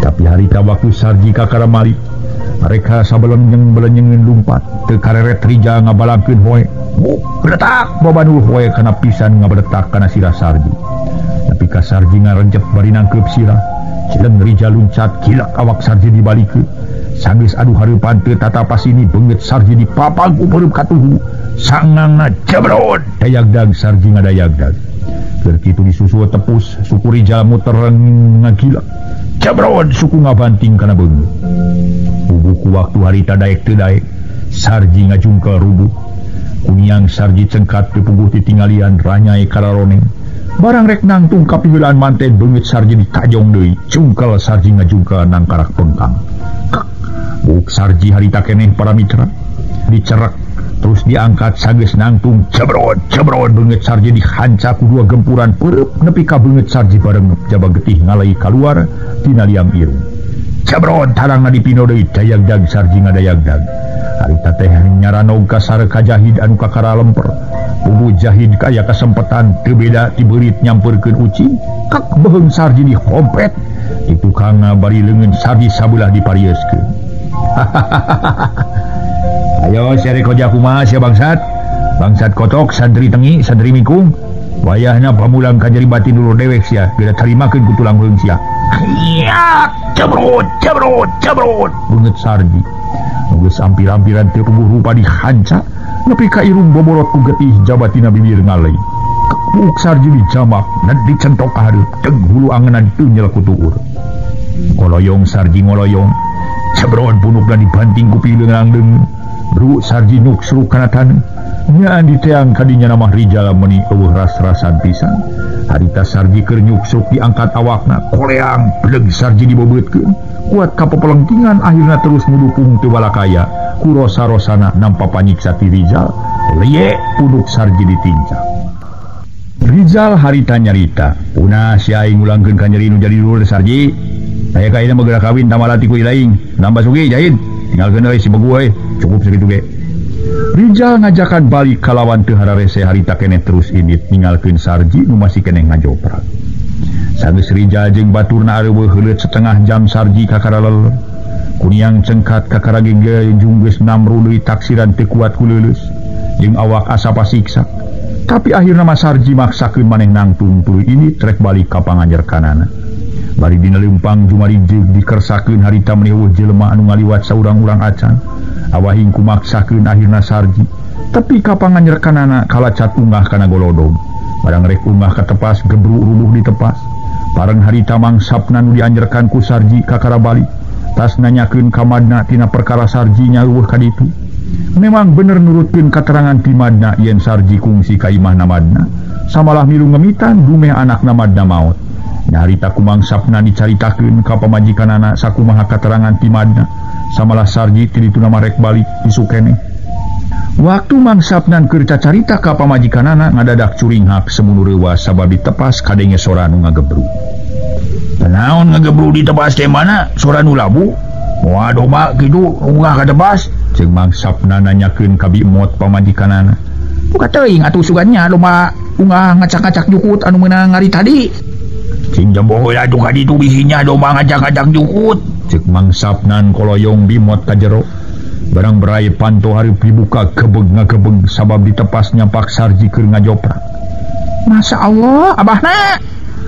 Tapi harita waktu Sarji kakara Malik, mereka sabelenjeng-belenjengeun lumpat, teu kareret Rijal ngabalangkeun hoe. Beletak babanul hoe kana pisan ngabeletak kana sirah Sarji. Tapi ka Sarji ngarencep bari nangkeup sirah, cileng Rijal luncat kilek awak Sarji dibalikeun. Sanggeus adu hareupan teu tatapas ini beungeut Sarji dipapag ku peureum katuhu. Sangangna jebrod dayagdag Sarji ngadayagdag. Keur kitu disusul tepus suku Rijal muter ngagilek. Jebrod suku ngabanting kana beungeut. Bubuku waktu harita daek teu daek, Sarji ngajungkel rubuh. Kuniang Sarji cengkat teu puguh titinggalian ranyai kararoneng. Barang rek nangtung kapiheulaan manten beungeut Sarji ditajong deui. Jungkel Sarji ngajungkel nangkarak pengkang. Buk Sarji harita keneh para mitra dicerek terus diangkat sageus nangtung jebrod jebrod beungeut Sarji dihanca ku dua gempuran peureub nepi ka beungeut Sarji barengeup jaba getih ngalai kaluar tina liang irung. Jebrod tarangna dipino deui dayagdag Sarji ngadayagdag. Harita teh nyaranog ka sareng Jahid anu kakara lemper. Puguh Jahid kaya kasempetan teu beda ti beurit nyampeurkeun ucing kak beuheung Sarji dihompet. Di tukangna bari leungeun Sarji sabelah diparieuskeun. Ayo sere koja kumaha sia bangsat. Bangsat kotok santri tengi santri mikung. Wayahna pamulang ka jeri batin dulur dewek sia, geura tarimakeun ku tulang beuheung sia. Kiak cebrut cebrut cebrut beungeut Sarji. Nu geus ampir-ampiran teu puguh rupa dihanca nepi ka irung boborot ku getih jabatina bibir ngalei. Kepuk Sarji dijamak dan dicentok ka hareup teg hulu angenan teu nyel ku tuur. Ngoloyong Sarji ngoloyong. Cebrod punukna dibanting ku pileungang deungeun. Bru Sarji nuksruk kana taneuh. Nyaan diteang kadinya namah Rijal meuni eueuh ras-rasan pisan. Harita Sarji keur nyuksruk diangkat awakna, koleang bleg Sarji dibobeutkeun. Kuat ka pepelengtingan akhirna terus mudukung teu balakaya. Ku rosa-rosana nampa panyiksa ti Rijal, liye punuk Sarji ditincak. Rijal harita nyarita, punah si aing ngulangkeun ka nyeri nu jadi dulur Sarji. Aya kaina mah geura kawin tamalati ku ilaing. Nambah sugi Jahid, tinggalkeun euy si begu euy, cukup sakitu ge. Rijal ngajakan balik kalawan teu hararese harita keneh terus indit ninggalkeun Sarji nu masih keneh ngajoprak. Sanggeus Rijal jeung baturna areuweuh heuleut setengah jam Sarji kakara leler. Kuniang cengkat kakara ge junggeus namru deui taksiran teu kuat ku leuleus jeung awak asa pasiksa. Tapi akhirna mah Sarji maksakeun maneh nangtung tuluy ini trek balik ka panganjerkanana. Bari dina leumpang jumarijeg dikersakeun harita meni eueuh jelema anu ngaliwat saurang-urang acan. Awahing kumaksakeun akhirna Sarji tepi ka panganjerkanana kalacat unggah kana golodog. Barang rek unggah ka tepas gebru rubuh di tepas. Bareng harita mangsapna nu dianjerkan ku Sarji kakara balik. Tas nanyakeun ka Madna tina perkara Sarji nyaruweuh ka ditu. Memang bener nurutkeun katerangan ti Madna yen Sarji kungsi ka imahna Madna. Samalah milu ngemitan dumeh anakna Madna maot. Nyarita ku mangsapna dicaritakeun ka pamajikanana sakumaha katerangan ti Madna. Samalah Sarji ti dituna marek balik isuk keneh. Waktu mangsapnan keur cacarita ka pamajikanana ngadadak curinghak semunu reuwas sabab ditepas kadenge sora nu ngagebru. Naon ngagebru ditebas teh mana? Sora nu labu. Moal domba kitu unggah ka tebas. Ceuk mangsapna nanyakeun ka Bi Mot pamajikanana. Buka teuing atuh sugannya domba unggah ngacak-ngacak jukut anu meunang ngari tadi. Cing jemboh heula atuh ka ditu bisinya domba ngacak-ngacak jukut. Ceuk mangsapnan koloyong Bi Mot ka jero. Barang berai panto hareup dibuka kebeg ngagebeg sabab ditepas nyampak Sarji keur ngajoprak. Masya Allah, abahna.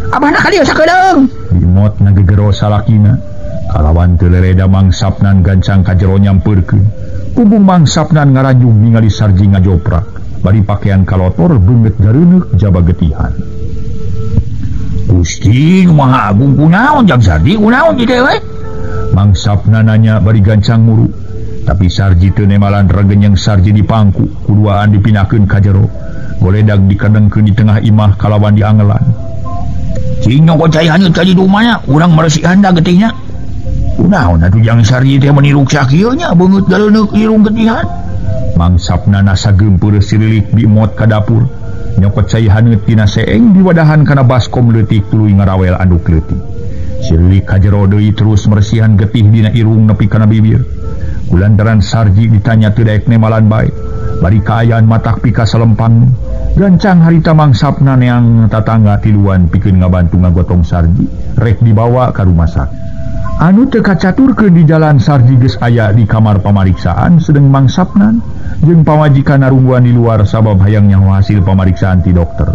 Abahna ka dieu sakedeung. Bi Mot ngagegero salakina. Kalawan teu lereda mangsapnan gancang ka jero nyampeurkeun. Punggung mangsapnan ngaranjung ningali Sarji ngajoprak. Bari pakaian kalotor beungeut gareuneuk jaba getihan. Gusti nu Maha Agung kunaon jang Sarji kunaon kitu we? Mangsapna nanya bari gancang muru. Tapi Sarji teu nemalan regenyeng Sarji dipangku, kuduaan dipindahkeun ka jero. Goledag dikadengkeun di tengah imah kalawan diangelan. Cing nyokot cai hanyut ka ditu mah nya, urang meresihan da getihnya. Kunaon atuh jang Sarji teh meuni ruksak kieu nya beungeut gareuneuk irung getihan. Mangsapna nasa geumpeur sililik Bi Mot ka dapur. Nyokot cai haneut tina seeng diwadahan kana baskom leutik tuluy ngarawel anduk leutik. Sililik ka jero deui terus meresihan getih dina irung nepi kana bibir. Kulantaran Sarji ditanya teu daek nemalan bae. Bari kaayaan matak pika salempang. Gancang harita mangsapna neang tatangga tiluan pikeun ngabantu ngagotong Sarji rek dibawa ka rumah sakit. Anu teu kacaturkeun di jalan Sarji geus aya di kamar pamariksaan sedeng mangsapnan jeung pamajikan narungguan di luar sabab hayang nyaho hasil pamariksaan ti dokter.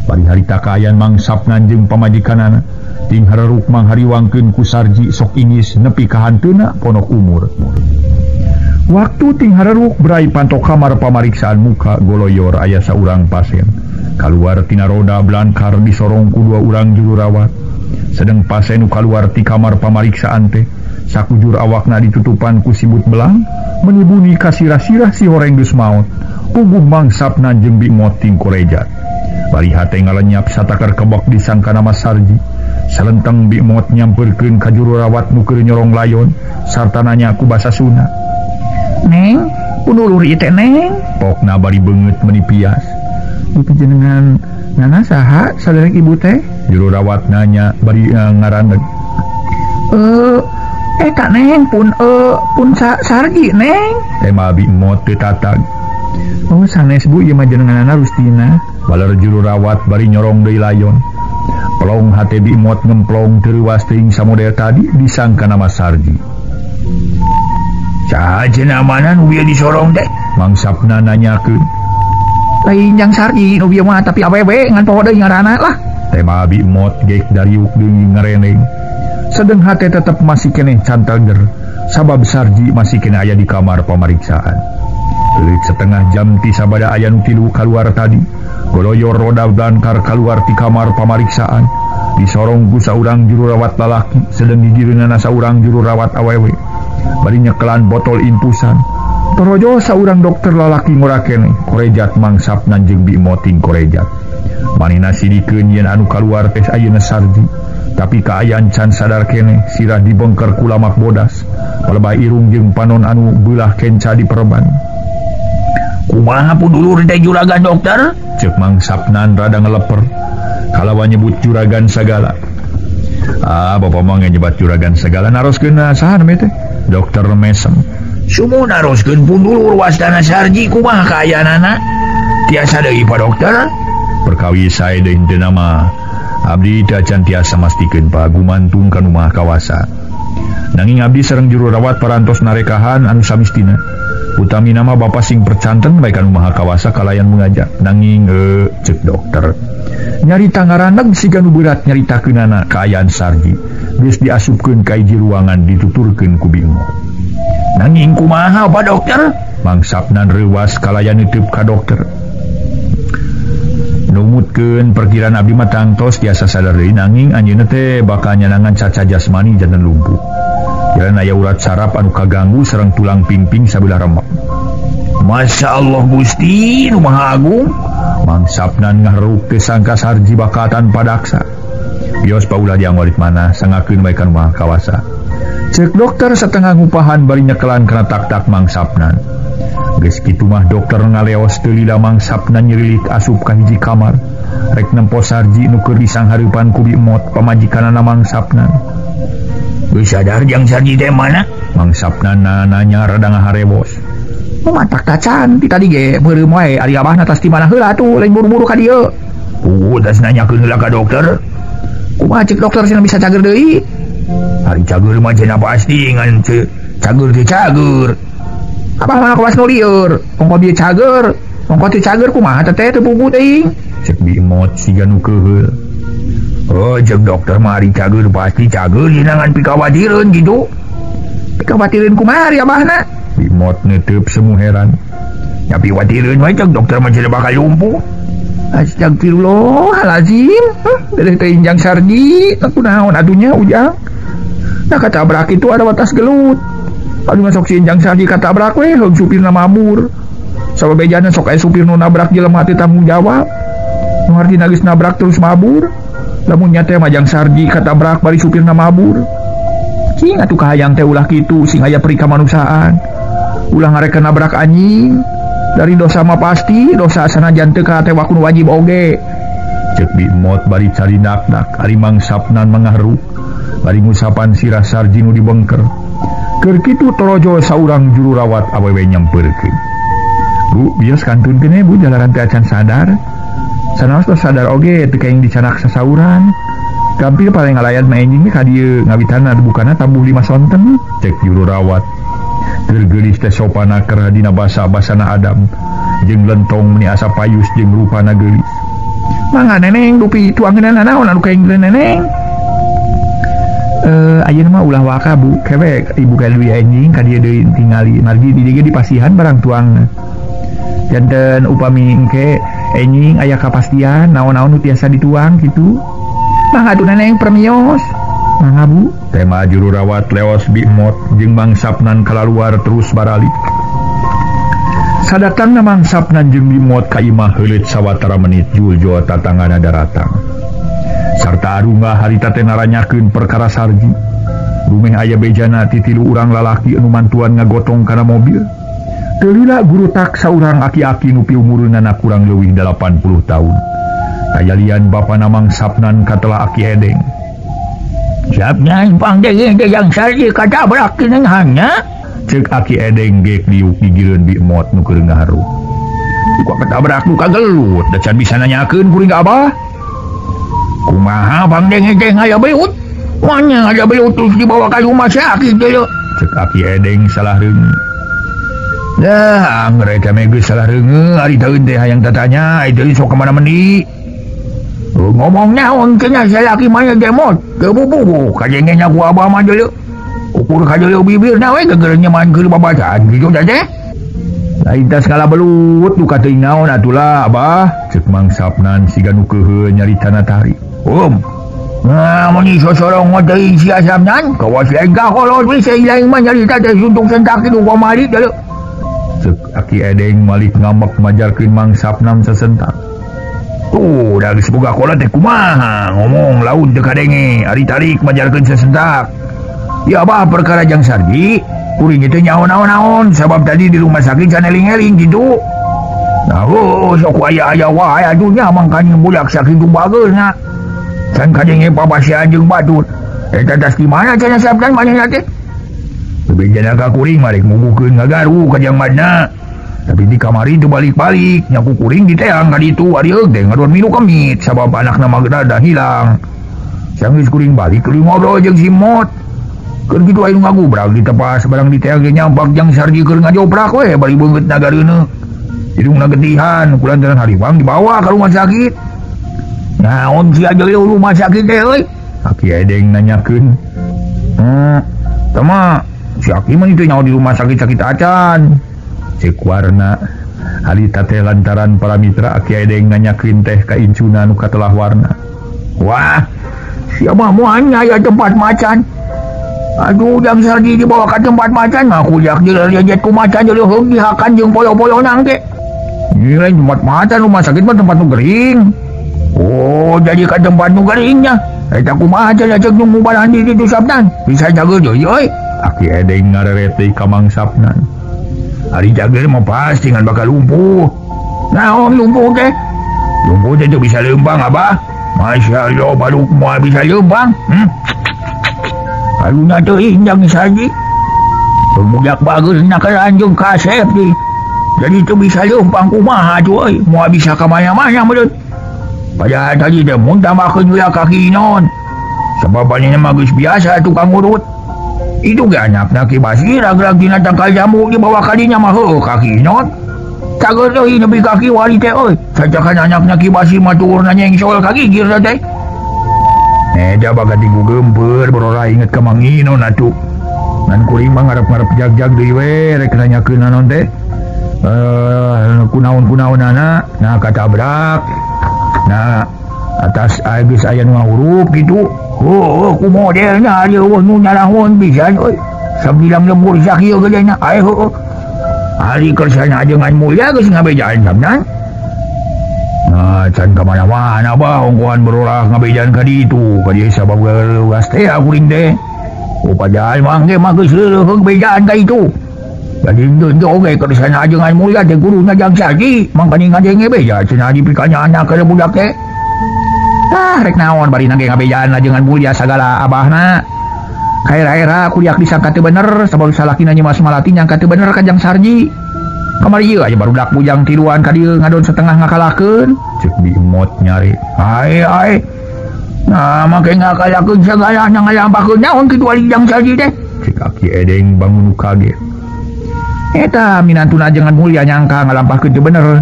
Bari harita kaayaan mangsapnan jeung pamajikanana ting hareruk manghariwangkeun ku Sarji sok ingis nepi ka hanteuna ponok umur. Waktu ting hareruk berai panto kamar pamariksaan muka goloyor aya saurang pasien. Kaluar tina roda blankar disorong ku dua urang juru rawat. Sedeng pasien nu kaluar ti kamar pamariksaan teh sakujur awakna ditutupan ku sibut belang menibuni kasirah-sirah si horeng geus maot. Puguh mangsapna jeung Bi Mot ting korejat. Bari hate ngalenyap satakar kebok disangka nama Sarji. Salenteng Bi Mot nyamperkeun ka juru rawat nu keur nyorong layon sarta nanya ku basa Sunda. Neng, punulur ieu teh neng. Pokna bari beungeut meuni pias. Dipijenengan nana saha saderek ibu teh? Juru rawat nanya bari ngaraneg. Eta neng pun pun Sarji neng. Tema Bi Mot teu tatag. Oh sanes bu ieu mah jenenganana Rustina. Baler juru rawat bari nyorong deui layon. Pelong hate Bi Mot ngemplong teu reuwas teuing samodel tadi disangka nama Sarji. Saha cenah mana nu bieu disorong teh? Mangsapna nanyakeun. Lain jang Sarji nu bieu mah tapi awewe ngan poho deui ngaranna lah. Tema Bi Mot geek dariuk deui ngareneng. Sedeng hate tetep masih keneh cantager sabab Sarji masih keneh aya di kamar pamariksaan. Leuwih setengah jam ti sabada aya nu tilu kaluar tadi. Goloyor roda blankar kaluar ti kamar pamariksaan. Disorong ku saurang juru rawat lalaki sedeng gigireunana saurang juru rawat awewe. Bari nyekelan botol infusan. Torojo saurang dokter lalaki ngora keneh korejat mangsapna jeung Bi Mot ting korejat. Manehna sidikeun yen anu kaluar teh ayeuna Sarji. Tapi kaayaan can sadar keneh sirah dibengker ku lamak bodas. Palebah irung jeung panon anu beulah kenca diperban. Kumaha pun dulur teh juragan dokter? Ceuk mangsapnan rada ngeleper. Kalawan nyebut juragan sagala. Ah, bapak mah nyebat juragan sagala naroskeun saha namanya teh? Dokter Mesem. Sumun naroskeun pun dulur wastana Sarji kumaha kaayaanana? Tiasa deui Pak Dokter? Perkawi sae deui henteu nama. Abdi teh acan tiasa mastikeun Pak gumantung ka nu maha kawasa. Nanging abdi sareng juru rawat parantos narekahan anu samistina. Utami nama bapa sing percanten bae kanu maha kawasa kalayan mengajak. Nanging cek dokter. Nyarita ngaraneg siga nu berat nyaritakeunana kaayaan Sarji. Geus diasupkeun ka hiji ruangan dituturkeun ku Bi Emot. Nanging kumaha Pak Dokter? Mang Sapnan reuwas kalayan nitip ka dokter. Numutkeun perkiraan abdi mah tangtos tiasa sadar deui nanging anjeunna teh bakal nyanangan caca jasmani janten lumpuh. Jalan aya urat saraf anu kaganggu sareng tulang pingping sabelah remek. Masya Allah Gusti nu Maha Agung. Mang Sapnan ngahareup teh sangka Sarji bakal tanpa daksa. Bios paulah diangwarit mana sangakeun bae kanu Maha Kawasa. Cek dokter satengah ngupahan bari nyekelan kana tak-tak Mang Sapnan. Geus kitu mah dokter ngaleos teu lila Mang Sapnan nyerilik asup ka hiji kamar. Rek nempo Sarji nu keur disanghareupan ku Bi Emot pamajikanana Mang Sapnan. Geus sadar jang Sarji teh mana? Mang Sapnan nanya rada ngaharewos. Matak tacan ti tadi ge beureum wae ari abahna tas di mana heula atuh lain buru-buru ka dieu. Puguh tas nanyakeun heula ka dokter. Kumaha cek dokter cenah bisa cager deui? Ari cager mah cenah pasti ngan cager teh cager. Abah mah kawas nu lieur, ongko bieu cager, ongko teu cager kumaha teh teu puguh teuing. Cek Bi Emot siga nu keuheul. Oh, cek dokter mah ari cager pasti cager ngan pikawatireun gitu. Pikawatireun kumaha ari abahna? Bi Emot neuteub semu heran. Nya piwatireun we cek dokter mah cenah bakal lumpuh. Astagfirullahalazim. Dedeh teh injang Sarji, kunaon atunya ujang. Nah katabrak itu ada batas gelut. Aduh masuk si injang Sarji katabrak we heug supirna mabur. Sababejana sok aya supir nu nabrak jelema teh tanggung jawab. Nu hartina geus nabrak terus mabur. Lamun nya teh majang Sarji katabrak bari supirna mabur. Cing atuh kahayang teh ulah kitu sing aya peri kamanusiaan. Ulah ngarek nabrak anjing. Dari dosa mah pasti dosa sanajan teu ka teh wakun wajib oge. Cek Bi Emot bari carinak-nak ari Mang Sapnan mangahruk bari ngusapan sirah Sarji nu dibengker. Keur kitu torojo saurang juru rawat awewe nyampeurkeun. Bu, bios kantun keneh Bu jalaran teh acan sadar. Sanaos tos sadar oge teu kaing dicanak sasauran. Gampil paling ngalayan mah enjing ka dieu ngawitana bukana tabuh 5 sonten. Cek juru rawat. Gergelis teh sopana keur dina basa-basana Adam jeung lentong meni asa payus jeung rupana geulis. Mangga neneng dupi tuangeunana naon anu kaing neneng. Ayeuna mah ulah waka Bu, kewek ibu ka deui anjing ka dieu deui tingali margi di dieu dipasihan barang tuangna. Janten upami engke enjing aya kapastian naon-naon nu tiasa dituang kitu. Mangga atuh neneng permios. Mangga Bu. Tema juru rawat leos Bi Emot jeung Mang Sapnan kalaluar terus baralik. Sadatangna Mang Sapnan jeung Bi Emot ka imah heuleut sawatara menit juljo tatanggana daratang. Sarta arunga harita teh naranyakeun perkara Sarji. Rumeh aya bejana ti tilu urang lalaki anu mantuan ngagotong kana mobil. Teu lila guru tak saurang aki-aki nu piumureunana kurang leuwih 80 tahun. Kajalian bapana Mang Sapnan katelah Aki Edeng. Siapnya pang dege yang Sarji katabrak hanya. Cek Aki Edeng gek diuk gigireun Bi Emot nu keur ngaharu. Duka katabrak duka gelut, da can bisa nanyakeun kuring ka abah. Kumaha pang denge teh aya beut? Manya aya beut terus dibawa ka rumah sakit teh. Cek Aki Edeng salah reuneu. Dah, angger eta mah geus salah reuneu, ari taeun teh hayang tatanya, itu sok ka mana mendi. Ngomong naon cenah salaki mah demot, teu bubuh kajengnya ku abah mah deuleu. Ukur kadeuleu bibirna we geger nyeman keur babacaan kitu teh. Lain tas ngala belut duka teuing naon atulah abah, cek Mang Sapnan siga nu keuheul nyaritana tari. Nah, mun sosorong deui si Sapnan, kawas lain ka kolot we lain mah nyarita teh suntung sentak kitu kamari deuleu. Cek Aki Edeng malik ngamek majarkeun Mang Sapnan sasentak. Tuh, da geus boga kolot teh kumaha ngomong laun teu kadenge, ari tarik majarkeun sasentak. Ya abah perkara jang Sarji, kuring teh nyaho naon-naon sabab tadi di rumah sakit can eling-eling kitu. Nah, oh, sok aya-aya wae atuh nya mangkanya budak sakitu bageurna. Can kadenge pabasian jeung batur. Eta tas di mana cenah Sapnan manehna teh? Bejana ka kuring mah rek mubuhkeun ngagaru ka jang madna. Tapi di kamari teu balik-balik, nya ku kuring diteang ka ditu ari eug teh ngadon minum kemit sabab anakna mah rada hilang. Sanggeus kuring balik kuring ngobrol jeung si Mot. Keur kitu aya nu ngagubrak ditepas barang diteang ge nyampak Jang Sarji keur ngajoprak we bari beungeutna gareuneuh. Hidungna getihan kulantaran hariwang dibawa ka rumah sakit. Naon sia jeung rumah sakit teh euy? Aki Edeng nanyakeun. Tama si Aki mah itu nyaho di rumah sakit-sakit acan. Cek warna harita teh lantaran para mitra Aki Edeng nanyakeun teh ka incuna nu katelah warna. Wah, siapa mau aya tempat macan. Aduh, Jang Sarji dibawa ke tempat macan mah kujak dilejet ku macan jadi heug dihakan jeung poyo-poyo nangke. Ini lain tempat macan, rumah sakit mah tempat nu gering. Oh, jadi ka tempat nu geringnya. Eta kumaha cenah cek nu ngubaran di ditu Sabnan. Bisa jaga deui euy. Aki Edeng ngareret deui ka Mang Sabnan. Ari jager mah pasti ngan bakal lumpuh. Naon lumpuh teh? Lumpuh teh bisa leumpang abah. Masya Allah, baru moal bisa leumpang. Aluna teuing Jang Sarji. Budak bagus nak anjung kasep di. Jadi teu bisa leumpang kumaha atuh euy, moal bisa ka mana-mana meureun. Padahal tadi teh mun tambahkeun heula ka Ki Inon. Sabab anjeunna mah geus biasa tukang urut. Itu ge anakna Ki Basir ragrag dina tangkal jambu dibawa ka dinya mah heueuh ka Ki Inon. Cager deui nepi ka Ki Wali teh euy. Sajakan anakna Ki Basir mah tuurna nyengsol ka gigir teh. Da bagat ibu gempeur berora inget ka Mang Inon atuh. Ngan kuring mah ngarep-ngarep jag-jag deui we rek nanyakeun naon teh. Kunaon-kunaonana nah katabrak. Nah atas geus aya nu ngahurup kitu. Heueuh ku modelna ari eueuh nu nyalahun pisan euy. Sabilang lembur sakieu gedena ae heueuh. Ari kersana ajengan mulya geus ngabejaan Sabnan. Nah, can ka mana-mana bah ongkohan berolah ngabejaan ka ditu ka dieu sabab geus teh kuring teh. Oh padahal mah ge mah geus leuleung bejaan ka itu. Jadi deui oge kersana ajengan mulya teh guruna Jang Sarji mangkaning ngadenge beja cenah dipikanya anak ka budak teh. Ah rek naon bari nage ngabejaan ajengan mulya sagala abahna. Kaera-era kuliah disangka teu bener sabab salakina Nyi Mas Malati nyangka teu bener ka Jang Sarji. Kamari ieu aya barudak bujang tiluan ka dieu ngadon setengah ngakalakeun. Cek Bi Emot nyari. Ae ae. Nah make ngakalakeun sagala ngalampahkeun naon kitu ari Jang Sarji teh. Cek Aki Edeng bangun kaget. Eta minantuna ajengan mulya nyangka ngalampahkeun teu bener.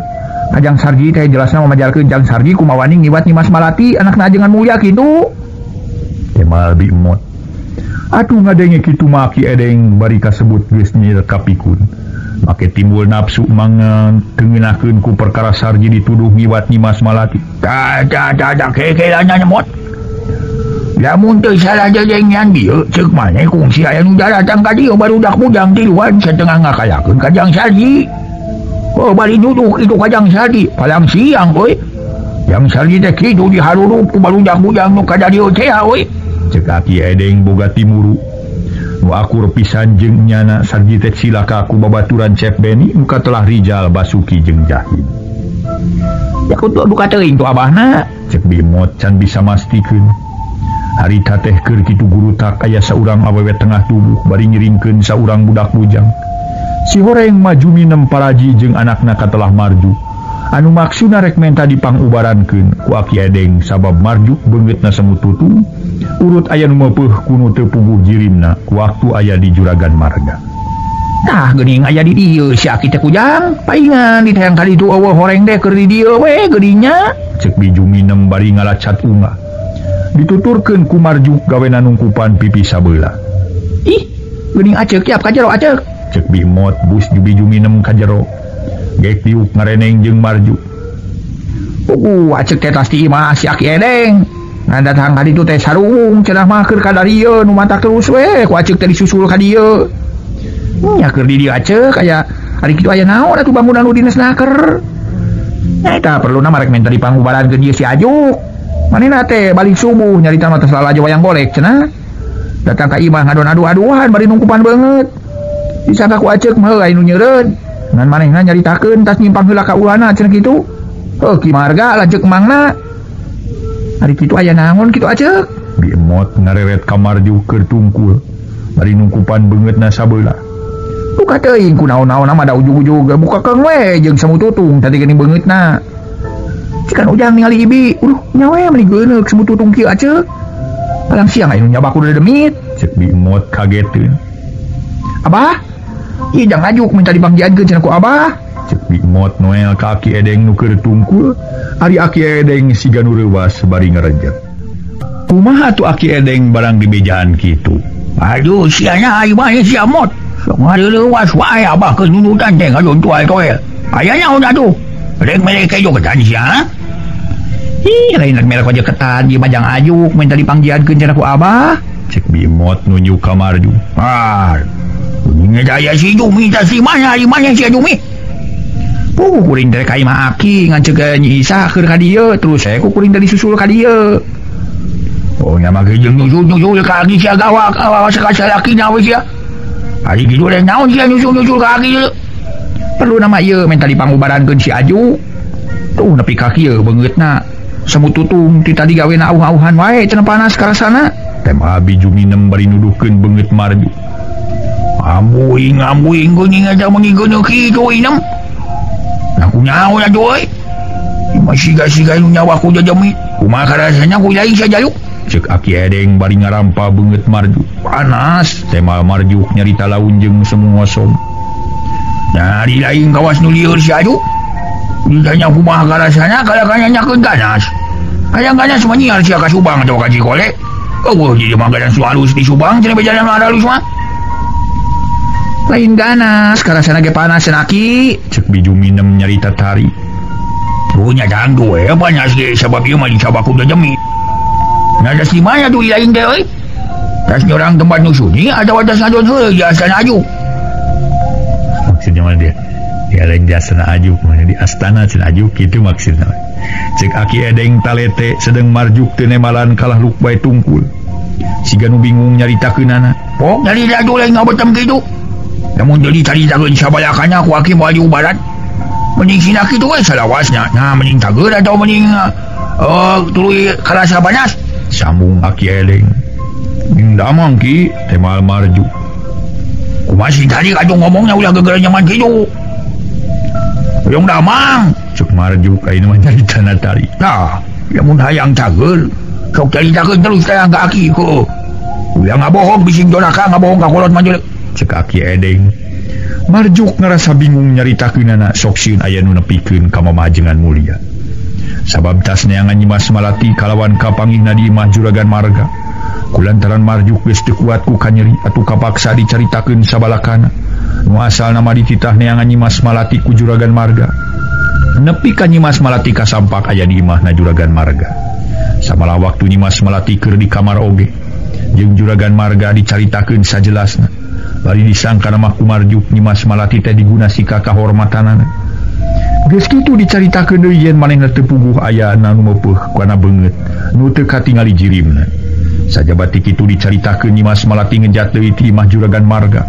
Ka Jang Sarji teh jelasna mamajalkeun Jang Sarji kumaha wani ngiwat Nyi Mas Malati anakna ajengan mulya kitu. Kemal Bi Emot. Atuh ngadenge kitu mah Aki Edeng bari kasebut geus nyir kapikun. Make timbul nafsu mangan tengeunahkeun ku perkara Sarji dituduh ngiwat Nyi Mas Malati. Ta ta ta ta kekelana nyemot. Lamun teu salah jejengan dieu ceuk maneh kungsi aya nu daratang ka dieu barudak bujang tiluan satengah ngakalakeun ka Jang Sarji. Oh bari nuduh kitu ka Jang Sarji palang siang euy. Jang Sarji teh kitu diharurup ku barudak bujang nu ka dieu teh euy. Cek Aki Edeng boga timuru. Nu akur pisan jeung nyana Sarji teh cilaka ku babaturan Cep Beni nu katelah Rijal Basuki jeung Jahid. Ya kudu duka teuing tu abahna. Cek Bi Emot can bisa mastikeun. Harita teh keur kitu gurutak aya saurang awewe tengah tubuh bari ngiringkeun saurang budak bujang. Si horeng maju minem paraji jeung anakna katelah Marju. Anu maksudna rek menta dipangubarankeun ku Aki Edeng sabab Marjuk beungeutna semut tutung urut aya nu meupeuh kunu teu puguh jirimna waktu aya di Juragan Marga. Tah geuning aya di dieu si Aki teh kujang paingan ditayang ka ditu eueuh horeng teh keur di dieu we geuning-nya. Cek Bi Juminem bari ngalacat unga. Dituturkeun ku Marjuk gawena nungkupan pipi sabeula. Ih, geuning aceuk kiap ka jero aceuk. Cek Bi Emot bus Bi Juminem ka jero. Gek diuk ngareneng jeung Marjuk. Acek teh tas ti imah si Aki Edeng. Ngan datang ka ditu teh sarung cenah mah keur ka dieu nu matak terus we ku acek teh disusul ka dieu. Nya keur di dieu acek aya ari kitu aya naon atuh bangunan nu dinas naker. Eta perluna marek menta dipangubarankeun ieu si Ajuk. Manehna teh balik subuh nyarita mah tos lalajo wayang golek cenah. Datang ka imah ngadon adu-aduan bari nungkupan beungeut. Disangka ku acek mah aya nu nyeureun. Ngan manehna nyaritakeun tas nyimpang heula ka ulana cenah kitu. Heuh ki marga lanceuk mangna. Ari kitu aya naon kitu acek? Bi Emot ngareret ka Marju keur tungkul. Bari nungkupan beungeutna sabeula. Buka teuing ku naon-naon mah da ujug-ujug bukakeun we jeung semu tutung tadi geuning beungeutna. Cikan ujang ningali ibi, uduh nya we meuni geuneuk semu tutung kieu acek. Palang siang aya nu nyabak kudu demit. Cek Bimot kageteun. Abah, ieu jang ajuk minta dipanggiankeun cenah ku abah. Cek Bimot Noel ka Aki Edeng nu keur tungkul. Ari Aki Edeng siga nu reuwas bari ngarejep. Kumaha atuh Aki Edeng barang dibejaan kitu? Aduh, sianya ari mah sia mot. Sok ngareuwas wae abah keur nunutan teh ngadon tual-toel. Aya nyaon atuh? Rek mere kejo ketan sia. Ih, lain rek mere kejo ketan ieu mah jang ajuk minta dipanggiankeun cenah ku abah. Cek Bimot nunjuk ka Marju. Ah, kuning daya si Jumi tas di mana di mana si Jumi? Puh, kuring teh ka imah Aki ngan ceuk Nyi Isah keur ka dieu, terus saya ku kuring teh disusul ka dieu. Oh, nya mah jeung nyusul-nyusul ka Aki sia gawak awas ka salakina we sia. Ari kitu rek naon sia nyusul-nyusul ka Aki? Perlu nama ieu minta dipangubarankeun si Aju. Tuh nepi ka kieu beungeutna. Semut tutung ti tadi gawena auh-auhan wae cenah panas karasana. Tema Abi Juminem bari nuduhkeun beungeut Marju. Ambuing ambuing geuning aja meuni geuneuk kitu inem. Aku nyaho atuh euy. Mah siga-siga nu nyawa ku jajami. Kumaha karasana ku lain sajaluk. Cek Aki Edeng bari ngarampa beungeut Marju. Panas. Tema Marjuk nyarita laun jeung semua som. Nyari lain kawas nu lieur si Aju. Ditanya kumaha karasana kalakana nyakeun ganas. Hayang ganas mah nyiar sia ka Subang atawa ka Cikole. Eueuh jadi mah ganas nu halus di Subang cenah bejalan nu halus mah. Lain ganas karasana ge panas cenah Aki. Cek Bijuminem nyarita tari. Punya dangdu we panas ge sabab ieu mah dicabak ku jajami. Nah das di mana tuh lain teh euy? Tas nyorang tempat nu sunyi atawa tas ngadon heueuh di astana Aju. Maksudnya mana dia? Ya lain di astana Aju, mana di astana cenah Aju kitu maksudna. Cek Aki Edeng talete sedeng Marjuk teu nemalan kalah luk bae tungkul. Siga nu bingung nyaritakeunana. Pok nyari atuh lain ngabetem kitu. Lamun deui caritakeun sabalakana ku Aki moal diubaran. Mending sina kitu we salawasna. Nah mending cager atau mending tuluy karasa panas. Sambung Aki Edeng. Ning damang Ki, temal Marju. Kumaha sih tadi kajung ngomongnya ulah gegere nyaman kitu. Hoyong damang, cek Marjuk ayeuna mah nyaritana tari. Tah, lamun hayang cager, sok caritakeun terus ka Aki heueuh. Ulah ngabohong bising doraka ngabohong ka kolot mah jelek. Cek Aki Edeng. Marjuk ngarasa bingung nyaritakeunana sok sieun aya nu nepikeun ka mamajengan mulia. Sabab tas neangan Nyimas Malati kalawan kapanggihna di imah Juragan Marga. Kulantaran Marjuk geus teu kuat ku kanyeri atuh kapaksa dicaritakeun sabalakana. Nu asalna mah dititah neangan Nyimas Malati ku Juragan Marga. Nepi ka Nyimas Malati kasampak aya di imahna Juragan Marga. Samalah waktu Nyimas Malati keur di kamar oge jeung Juragan Marga dicaritakeun sajelasna. Bari disangka mah ku Marjuk Nyimas Malati teh diguna sika kahormatanana. Geus kitu dicaritakeun deui yen manehna teu puguh aya nu meupeuh kana beungeut nu teu katingali jirimna. Sajabati kitu dicaritakeun Nyimas Malati ngejat deui ti imah Juragan Marga.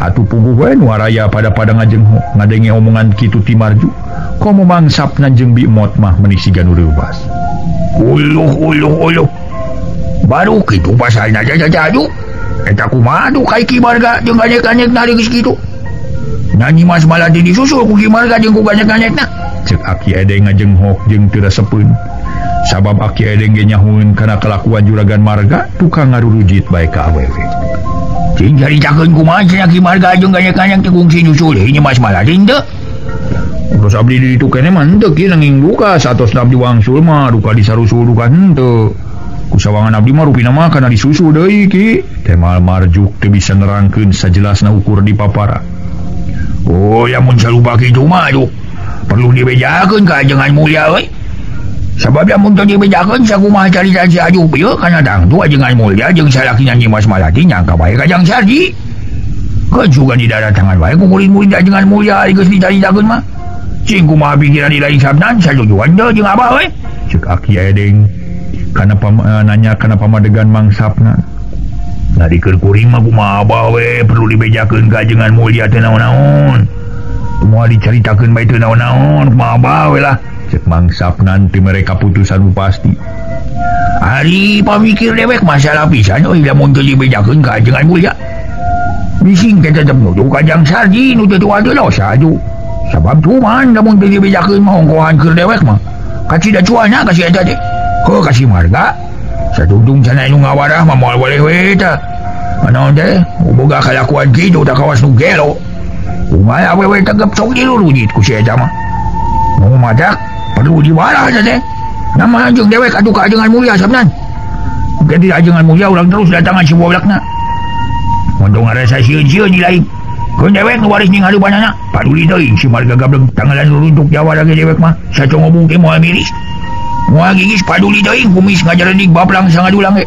Atuh puguh we nu araya pada-pada ngajengho ngadenge omongan kitu ti Marju. Komo mangsapna jeung Bimot mah meuni siga nu reuwas. Uluh uluh uluh. Baru kitu pasalna jajaju. Eta kumaha atuh ka Ki Marga jeung ganyek-ganyekna geus kitu. Nah Nyimas Malati disusul ku Ki Marga jeung ku ganyek-ganyekna. Cek Aki Edeng ngajenghok jeung teu resepeun. Sabab Aki Edeng ge nyahueun kana kalakuan Juragan Marga tukang ngarurujit bae ka awewe. Cing caritakeun kumaha cenah Ki Marga jeung ganyek-ganyek teh kungsi nyusul deui Nyimas Malati henteu. Terus abdi di ditu keneh mah henteu kieu nanging duka satosna abdi wangsul mah duka disarusul duka henteu. Kusawangan abdi mah rupina mah kana disusul deui Ki. Temal Marjuk teu bisa nerangkeun sajelasna ukur di papara. Oh, lamun sarupa kitu mah aduh. Perlu dibejakeun ka ajengan mulia euy. Sabab lamun teu dibejakeun sakumaha carita si Aju ieu kana dangdu ajengan mulia jeung salakina Nyimas Malati nyangka bae ka Jang Sarji. Keun sugan didaratangan bae ku murid-murid ajengan mulia geus dicaritakeun mah. Cing kumaha pikiran di lain sabnan satujuan teu jeung abah euy. Cek Aki Edeng kana nanya kana pamadegan mangsapna. Nah dikeun kuring mah kumaha abah we perlu dibejakeun ka ajengan mulia teu naon-naon. Moal dicaritakeun bae teu naon-naon kumaha abah we lah. Cek mangsapna teu mere kaputusan nu pasti. Ari pamikir dewek masalah pisan euy lamun teu dibejakeun ka ajengan mulia. Bising teh tetep nuduh ka Jang Sarji nu teu atuh dosa atuh. Sabab cuman lamun teu dibejakeun mah ongkohan keur dewek mah. Kacida cuana ka si eta teh. Heuh ka si Marga. Satungtung cenah nu ngawarah mah moal boleh we tah. Naon teh boga kalakuan kitu da kawas nu gelo. Kumaha awewe tegep sok dilurujit ku si eta mah. Nu madak perlu diwarah teh. Nama jeung dewek atuh ka ajengan mulia sabnan. Jadi ajengan mulia urang terus datangan si boblakna. Mun ngarasa sieun-sieun di lain. Keun dewek nu waris ning halubanana, paduli teuing si marga gableng tangalan ruruntuk Jawa lagi dewek mah. Sacongobung teh moal miris. Moal gigis paduli teuing kumis ngajarenig baplang sangadulang ge.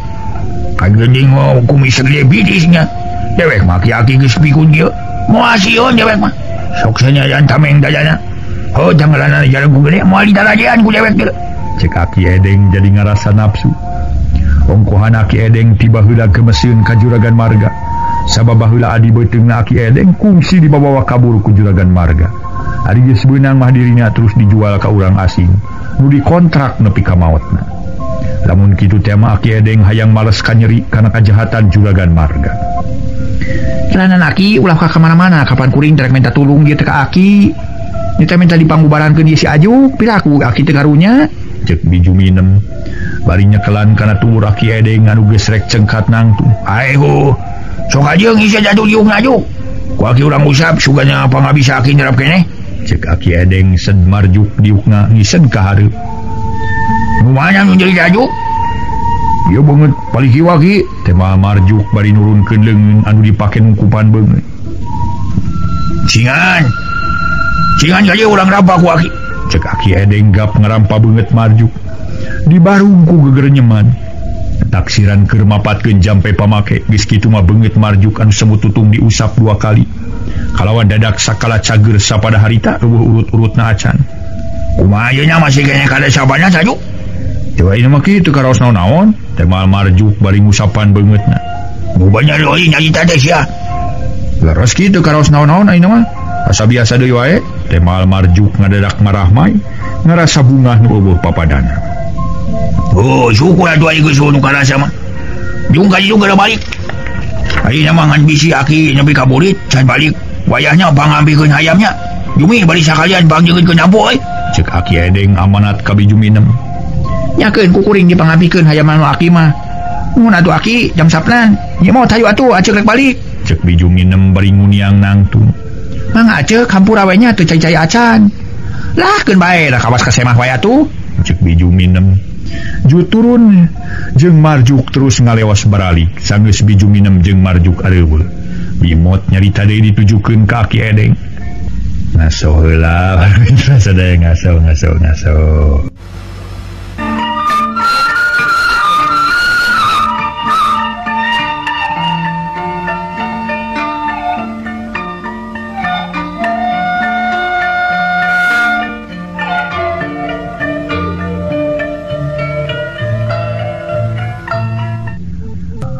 Kagending kumis sagede bitisnya. Dewek mah aki-aki geus pikun kieu. Moal sieun dewek mah. Sok sanyayan tameng dadana. Heuh tangalanana jalan ku gede moal ditarajean ku dewek teh. Cek Aki Edeng jadi ngarasa nafsu. Ongkohan Aki Edeng tiba heula gemeseun ka Juragan Marga. Sabab baheula adi beuteungna Aki Edeng kungsi dibawa kabur ku Juragan Marga. Ari geus beunang mah dirina terus dijual ka urang asing nu dikontrak nepi ka maotna. Lamun kitu teh mah Aki Edeng hayang males ka nyeri kana kajahatan Juragan Marga. Jalanan Aki ulah ka mana-mana kapan kuring rek minta tulung ieu teh ka Aki. Ni teh minta dipanggubarankeun ieu si Ajuk, piraku Aki teh karunya. Cek Biju Minem bari nyekelan kana tuur Aki Edeng anu geus rek cengkat nangtung. Ayo sok ajeung isya jatuh diuk ngajuk. Ku Aki urang usap sugana pangabisa Aki nyerap keneh. Cek Aki Edeng sed marjuk diukna ngisen ka hareup. Nu mana nu jadi ajuk? Ieu beungeut palih kiwa Ki, tema marjuk bari nurunkeun leungeun anu dipake nungkupan beungeut. Cingan. Cingan ka urang rampa ku Aki. Cek Aki Edeng gap ngarampa beungeut marjuk. Dibarung ku gegerenyeman. Taksiran keur mapatkeun jampe pamake geus kitu mah beungeut marjuk anu semut tutung diusap dua kali. Kalawan dadak sakala cager sapada harita eueuh urut-urutna acan. Kumaha ieu nya masih keneh kada sabana sajuk? Teu ayeuna mah kitu karaos naon-naon, tema marjuk bari ngusapan beungeutna. Nu banyak deui nyarita teh sia. Leres kitu karaos naon-naon ayeuna mah. Asa biasa deui wae, tema marjuk ngadadak marahmai, ngarasa bungah nu eueuh papadana. Oh, syukur atuh aing geus nu karasa mah. Jung ka ditu geura balik. Ayeuna mah ngan bisi Aki nepi ka burit can balik. Wayahna pangampikeun hayamnya. Jumi bari sakalian pangjeukeun nampu euy. Cek Aki Edeng amanat ka Biju Minem. Nyakeun ku kuring dipangampikeun hayam anu Aki mah. Mun atuh Aki jam sapnan. Nya mau tayu atuh aceuk rek balik. Cek Biju Minem bari nguniang nangtung. Mangga aceuk hampura we nya teu cai-cai acan. Lah keun bae da kawas ka semah wae atuh. Cek Biju Minem. Ju turun jeung marjuk terus ngalewas baralik. Sanggeus Biju Minem jeung marjuk areubeul. Bimot nyarita deui ditujukeun ka Aki Edeng. Ngaso heula sadaya ngaso ngaso ngaso.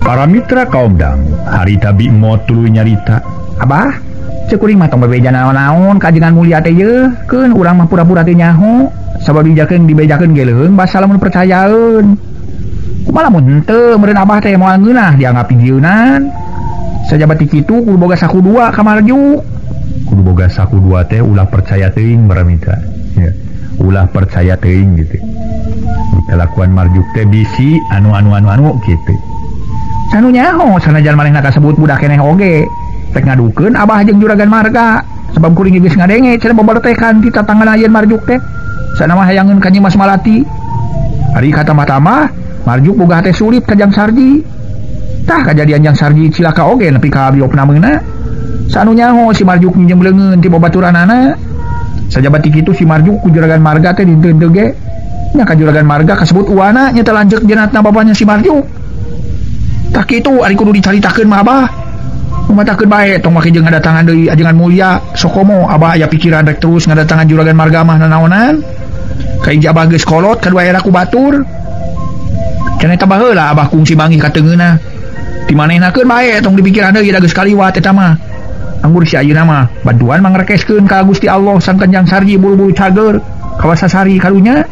Para mitra kaum dangu, harita Bimot tuluy nyarita. Abah, cek kuring mah tong bebeja naon-naon ka ajengan mulia teh yeuh, keun urang mah pura-pura teu nyaho, sabab dijakeun dibejakeun ge leuheung basa lamun percayaeun. Kumaha lamun henteu meureun abah teh moal ngeunah dianggap pijieunan. Sajaba ti kitu kudu boga saku dua ka marjuk. Kudu boga saku dua teh ulah percaya teuing para mitra. Ya, ulah percaya teuing gitu. Kelakuan marjuk teh bisi anu anu anu anu gitu. Sanu nyaho sanajan manehna kasebut budak keneh oge. Rek ngadukeun abah jeung Juragan Marga. Sebab kuring geus ngadenge cenah babaletekan ti tatangan ayeun marjuk teh. Sana mah hayangeun ka Nyi Mas Malati. Ari katambah-tambah marjuk boga hate sulit ka Jang Sarji. Tah kajadian Jang Sarji cilaka oge nepi ka biopna meuna. Sanu nyaho si marjuk minjem leungeun ti babaturanana. Sajaba ti kitu si marjuk ku Juragan Marga teh dinteun ge. Nya ka Juragan Marga kasebut uana nya teh lanceuk jenatna bapanya si marjuk. Tah kitu ari kudu dicaritakeun mah abah. Matakeun bae tong make jeung ngadatangan deui ajengan mulia sokomo abah aya pikiran rek terus ngadatangan Juragan Marga mah nanaonan. Kahiji abah geus kolot kadua era ku batur. Cenah eta baheula abah kungsi manggih ka teungeunah. Ti manehnakeun bae tong dipikiran deui da geus kaliwat eta mah. Anggur si ayeuna mah bantuan mangrekeskeun ka Gusti Allah sangkan Jang Sarji buru-buru cager kawasasari karunya.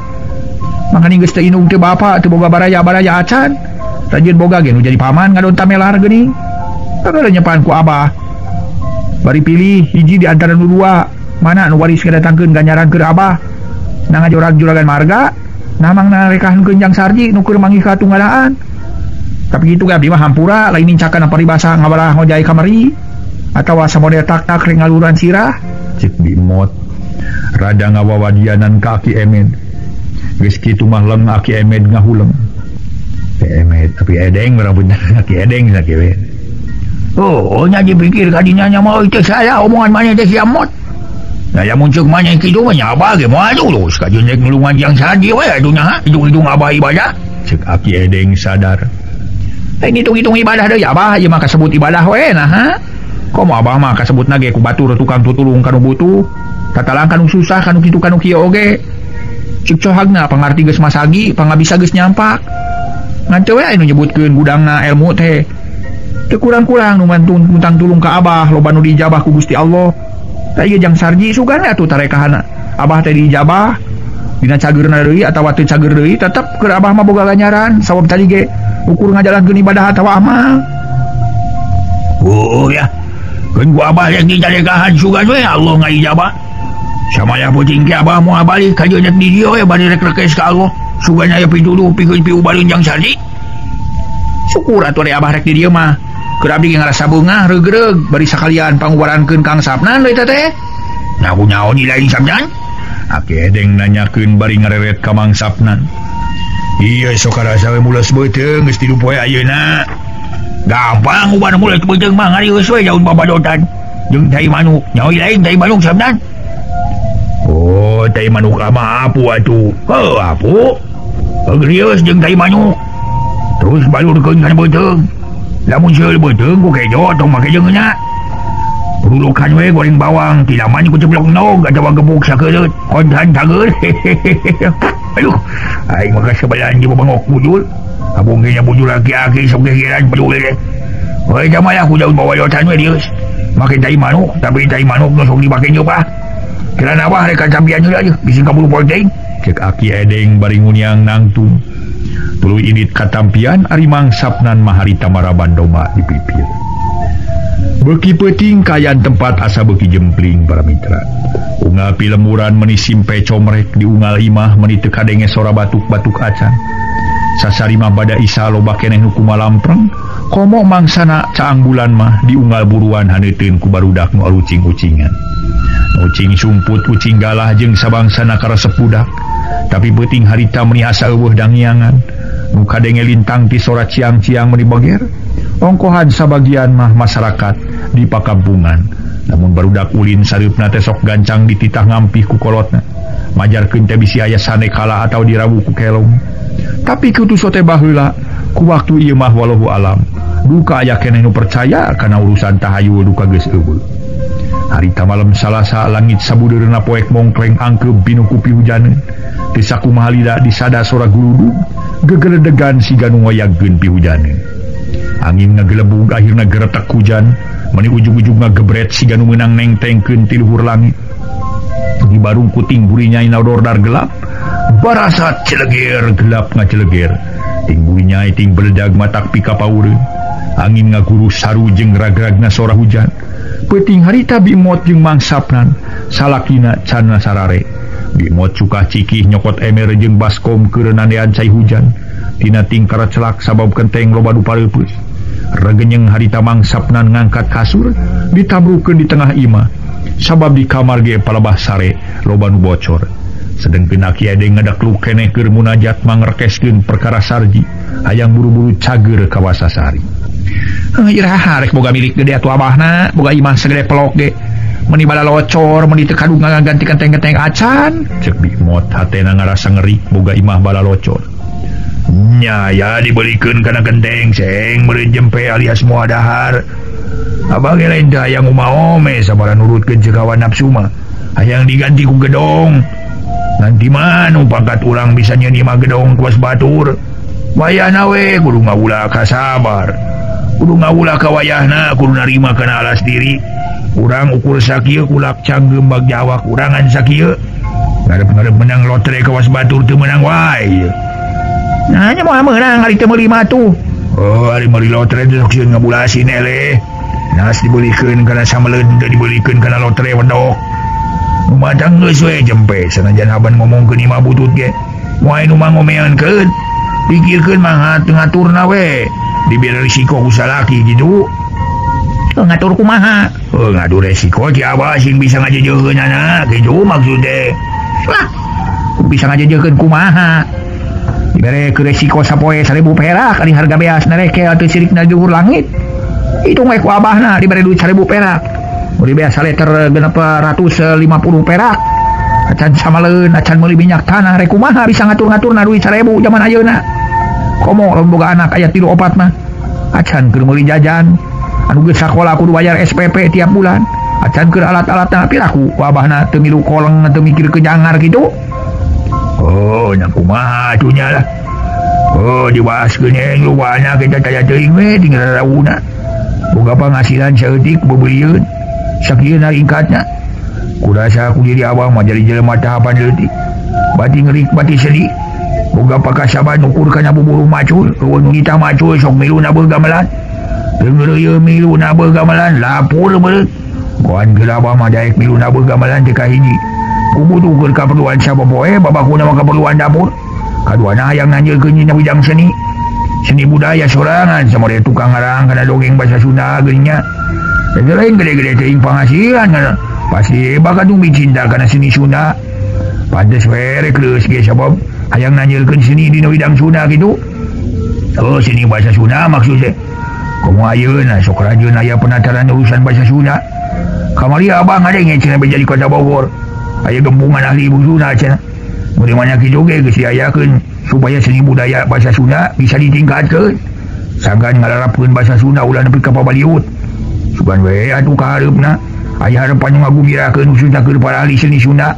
Mangkaning geus teu indung teu bapa teu boga baraya-baraya acan. Rajin boga ge nu jadi paman ngadon tamelar geuning. Kagak nyepan ku abah. Bari pilih hiji di antara nu dua, mana nu waris ngadatangkeun ganjaran keur abah. Na ngajorag Juragan Marga, nah mangna rekahankeun Jang Sarji nu keur manggih ka tunggalaan. Tapi kitu ge abdi mah hampura lain nincakan paribasa ngabalah ngojai kamari atawa samodel tak-tak rek ngaluran sirah. Cek Bimot rada ngawawadianan ka Aki Emed. Geus kitu mah leng Aki Emed ngahuleng. Emed tapi edeng urang bener Aki Edeng sakieu we. Oh, nya dipikir kadinya nya mah teu salah omongan maneh teh sia mot. Nah, lamun ceuk maneh kitu mah nya abah ge moal lulus kajeun rek nulungan jang Sarji we atuh nya hidung-hidung abah ibadah. Cek Aki Edeng sadar. Lain hitung-hitung ibadah deui abah ieu mah kasebut ibadah we nah ha. Komo abah mah kasebutna ge ku batur tukang tutulung kanu butuh, tatalang kanu susah kanu kitu kanu kieu oge. Cek cohagna pangarti geus masagi, pangabisa geus nyampak. Ngan teu we anu nyebutkeun gudangna ilmu teh. Teu kurang-kurang nu mantun muntang tulung ka abah loba nu diijabah ku Gusti Allah. Tah ieu jang Sarji sugan atuh tarekahana. Abah teh diijabah dina cageurna deui atawa teu cager deui tetep keur abah mah boga ganjaran sabab tadi ge ukur ngajalankeun ibadah atawa amal. Oh ya. Keun ku abah rek ditarekahan sugan we Allah ngaijabah. Samaya peuting ge abah moal balik ka jeung di dieu we bari rek rekes ka Allah. Sugan aya pituduh pikeun piubareun jang Sarji. Syukur atuh ari abah rek di dieu mah. Keur abdi ge ngarasa beungah reugreug bari sakalian pangubarankeun Kang Sapnan deui teh. Nah kunyaon lain Sapnan? Aki Edeng nanyakeun bari ngareret ka Mang Sapnan. Iya sok karasa we mules beuteung geus tilu poe ayeuna. Gampang uban mules beuteung mah ngarius we daun babadotan. Jeung tai manuk, nyaoi lain tai manuk Sapnan. Oh, tai manuk mah apu atuh. Heuh apu. Ngarius jeung tai manuk. Terus balurkeun kana beuteung. Lamun seueur beuteung ku kejo tong make jeung nya. Rulukan we goreng bawang, tilaman ku ceblok nog atawa gebuk sakeureut, kontan cager. Aduh, aing mah kasebelan jeung bengok bujul. Abung ge nya bujul aki-aki sok gegeran peduli teh. Heuy jamaah ku daun bawayotan we dieu. Make tai manuk, tapi tai manuk nu sok dipake nyeupah. Kira abah rek kampian heula ieu, bisi kaburu poe. Cek Aki Edeng bari nguniang nangtung. Tuluy indit katampian ari Mang Sapnan mah harita maraban domba di pipir. Beuki peuting kaayaan tempat asa beuki jempling para mitra. Unggal pilemburan meni simpe comrek di unggal imah meni teu kadenge sora batuk-batuk acan. Sasari mah bada isa loba keneh nu kumalampreng, komo mangsana caang bulan mah di unggal buruan haneuteun ku barudak nu alucing-ucingan. Ucing sumput, ucing galah jeung sabangsana karesep budak. Tapi peuting harita meni asa eueuh dangiangan. Nu kadenge lintang ti sora ciang-ciang meni bager. Ongkohan sabagian mah masyarakat di pakampungan. Namun barudak ulin sareupna teh sok gancang dititah ngampih ku kolotna. Majarkeun teh bisi aya sanekala atau dirawu ku kelong. Tapi kutu sote baheula ku waktu ieu mah wallahu alam. Duka aya keneh nu percaya kana urusan tahayul duka geus eueuh. Harita malam Salasa langit sabudeurna poek mongkleng angkeub pinuh ku pihujaneun. Teu sakumaha lila disada sora guludug gegeledegan siga nu ngoyagkeun pihujaneun. Angin ngagelebug akhirna geretek hujan, meni ujung-ujung ngagebret siga nu meunang nengtengkeun ti luhur langit. Di barung kuting buri nyai nadordar gelap, barasa celeger gelap ngaceleger. Ting buri nyai ting beledag matak pikapaureun. Angin ngaguru saru jeung ragragna sora hujan. Peuting harita Bimot jeung Mang Sapnan salakina can sarare. Bimot cukah cikih nyokot emer jeung baskom keur nandean cai hujan. Tina tingkar celak sabab kenteng loba nu pareupeus. Regenyeng harita Mang Sapnan ngangkat kasur ditabrukeun di tengah imah. Sabab di kamar ge palebah sare loba nu bocor. Sedengkeun Aki Edeng ngadakluk keneh keur munajat mangrekeskeun perkara Sarji hayang buru-buru cager ka Wasasari. Iraha rek boga milik gede atuh abahna, boga imah segede pelok ge. Meni bala locor, meni teu kadung ngaganti kenteng-kenteng acan. Cek Bimot hatena ngarasa ngeri boga imah bala locor. Nya ya dibelikeun kana genteng seng meureun jempe alias moal dahar. Abah ge lain teh hayang umaha ome sabara nurutkeun ceuk hawa nafsu mah. Hayang diganti ku gedong. Nanti mah nu pangkat urang bisa nyeun imah gedong kuas batur. Wayahna we kudu ngawula ka sabar. Kudu ngawula ka wayahna kudu narima kana alas diri. Urang ukur sakieu kulak canggeum bag jawak urangan sakieu. Ngarep-ngarep menang lotre kawas batur teu meunang wae. Nah nya moal meunang ari teu meuli mah tuh. Oh ari meuli lotre teh sok sieun ngabulasin eleh. Nas dibelikeun kana sameleun teu dibelikeun kana lotre wedok. Nu matang geus we jempe sanajan haban ngomongkeun imah butut ge. Moal nu mah ngomeankeun. Pikirkeun mah ngaturna we. Diberi risiko ku salaki gitu. Ngatur kumaha? Ngatur resiko ti abah sing bisa ngajejeukeunana gitu maksud teh. Lah, bisa ngajejeukeun kumaha? Dibere ke resiko sapoe 1000 perak ari harga beas narekel teu sirikna di luhur langit. Hitung we ku abahna dibere duit 1000 perak. Mun beas saliter 650 perak. Acan samaleun, acan meuli minyak tanah rek kumaha bisa ngatur-ngaturna duit 1000 zaman ayeuna. Komo lamun boga anak aya 3 4 mah. Acan keur meuli jajan. Anu geus sakola kudu bayar SPP tiap bulan. Acan keur alat-alatna piraku ku abahna teu milu koleng teu mikir ke jangar kitu. Oh, nya kumaha atuh nya lah. Oh, dibahaskeun ye lubana kita taya teuing we tinggal rauna. Boga panghasilan saeutik beubeulieun. Sakieu ringkatna. Kurasa aku jadi abah mah jadi jelema tahapan leutik. Bati ngerik bati sedih. Boga pakasaban ukur kana buburu macul, eueuh nu nitah macul sok milu na gamelan. Teu milu na gamelan lapur beureut. Koan geus abah mah daek milu na gamelan teh ka hiji. Kubutuh keur kaperluan sapopoe babakuna mah kaperluan dapur. Kaduana hayang nanjeulkeun dina bidang seni. Seni budaya sorangan samare tukang ngarang kana dongeng basa Sunda geuning nya. Lain gede-gede teuing panghasilan kana. Pasti bakal tumbi cinta kana seni Sunda. Pantes we rek leus ge sabab hayang nanjeulkeun seni dina bidang Sunda kitu. Oh, seni bahasa Sunda maksud teh. Komo ayeuna sok rajin aya penataran urusan bahasa Sunda. Kamari abah ngadenge cenah jadi kota Bogor. Aya gembungan ahli ibu Sunda cenah. Mun mana kitu ge geus diayakeun supaya seni budaya bahasa Sunda bisa ditingkatkeun. Sangkan ngalarapkeun bahasa Sunda ulah nepi ka pabaliut. Sugan we atuh ka hareupna. Aya harepan nu ngagumirakeun khususna keur para ahli seni Sunda.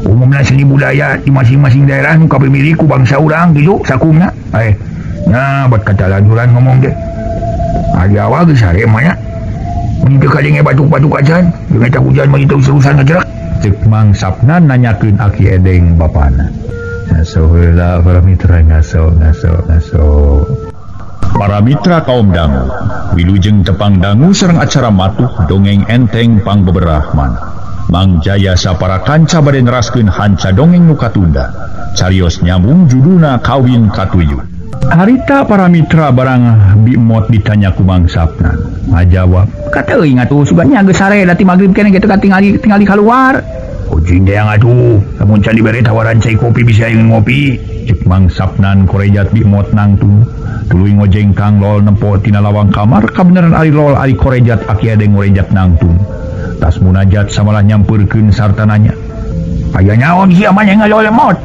Umumna seni budaya di masing-masing daerah nu kapimilik ku bangsa urang kitu sakumna. Nah, buat kata lanjuran ngomong deh. Ari awal geus sare mah nya. Mun teu kadenge batuk-batuk acan, jeung eta hujan mah teu urusan ngajerak. Ceuk Mang Sapnan nanyakeun Aki Edeng bapana. Ngaso heula para mitra ngaso ngaso ngaso. Para mitra kaum dangu, wilujeng tepang dangu sareng acara matuh dongeng enteng pangbeberahman. Mang Jaya sapara kanca bade neraskeun hanca dongeng nu katunda. Carios nyambung judulna Kawin Katuyu. Harita para mitra barang bimot ditanya ku Mang Sapnan. Ngajawab, "Kateuing atuh sugan nya geus sare da ti magrib keneh ge teu katingali tingali kaluar." Kucing deang atuh, lamun can dibere tawaran cai kopi bisa aing ngopi. Cek Mang Sapnan korejat bimot nangtung. Tuluy ngojengkang lol nempo tina lawang kamar kabeneran ari lol ari korejat Aki Edeng ngorejat nangtung. Tas munajat samalah nyampeurkeun sarta nanya. Aya naon sia mah ngalol mot?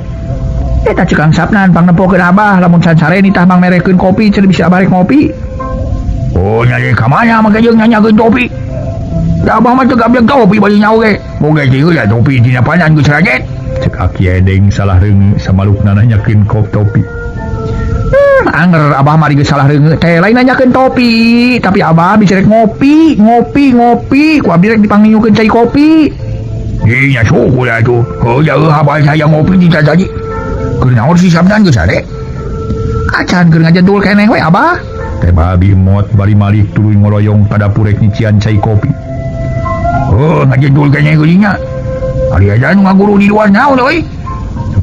Eta ceuk Kang Sapnan pang nempokeun abah lamun can sare nitah mang merekeun kopi cenah bisa barek ngopi. Oh nya ka mana mah jeung nanyakeun topi. Da abah mah teu gablek topi bari nyaho ge. Boga teh heula topi dina panan geus rajet. Cek Aki Edeng salah reungeu samalukna nanyakeun kop topi. Anger abah mah geus salah reungeu teh lain nanyakeun topi, tapi abah bisa rek ngopi, ngopi, ngopi, ku abdi rek dipanginyukeun cai kopi. Ih nya syukur atuh. Heuh jauh abah saya ngopi di tadi. Keur naon si Sabdan geus sare? Acan keur ngajedul keneh we abah. Teh babi mot bari malik tuluy ngoloyong ka dapur rek nyician cai kopi. Oh, ngajedul keneh geuning nya. Ari aja nu ngaguru di luar naon euy?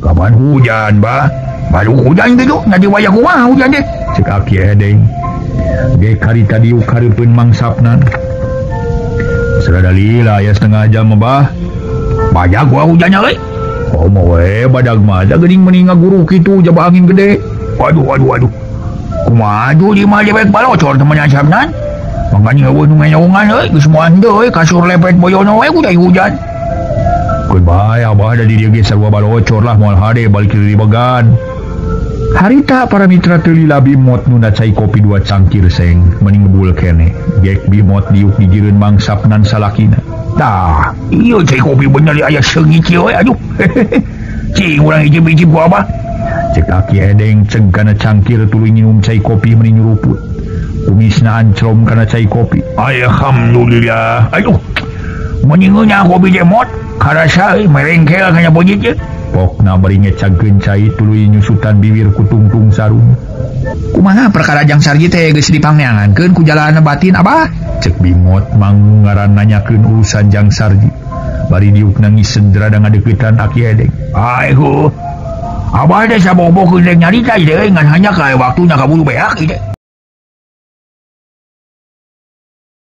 Kapan hujan, bah? Baru hujan gitu, nanti wayah kumaha hujan deh. Cek Aki Edeng. Ge karita diuk hareupeun Mang Sapnan. Sarada lila aya setengah jam bah. Badak gua hujannya euy. Oh mau we badag mah da geuning meuni ngaguru kitu jaba angin gede. Waduh waduh waduh. Kumaha atuh di mah dewek balocor temenan Sapnan. Mangkanya eueuh nu ngenyongan euy geus moal deui kasur lepet boyono we ku hujan. Keun bae abah da di dieu ge sarua balocor lah moal hade balik di bagan. Harita para mitra teu lila bimot nu cai kopi 2 cangkir seng meni ngebul keneh. Gek bimot diuk dijireun Mang Sapnan salakina. Tah, ieu cai kopi bener aya seungit kieu we aduh. Cing urang icip-icip ku abah. Cek Aki Edeng ceg kana cangkir tuluy nginum cai kopi meni nyuruput. Kumisna anclom kana cai kopi. Alhamdulillah. Aduh. Meni ngeunah kopi teh mot. Karasa euy merengkel kana bojit ye. Pokna bari ngecagkeun cai tuluy nyusutan bibir ku tungtung sarung. Kumaha perkara Jang Sarji teh geus dipangneangankeun ku jalan batin abah? Cek bimot mangu ngaran nanyakeun urusan Jang Sarji. Bari diuk nangis rada ngadeuketan Aki Edeng. Aduh. Abah teh sabobokeun rek nyarita ieu ngan hanya ka waktuna kaburu beak ieu.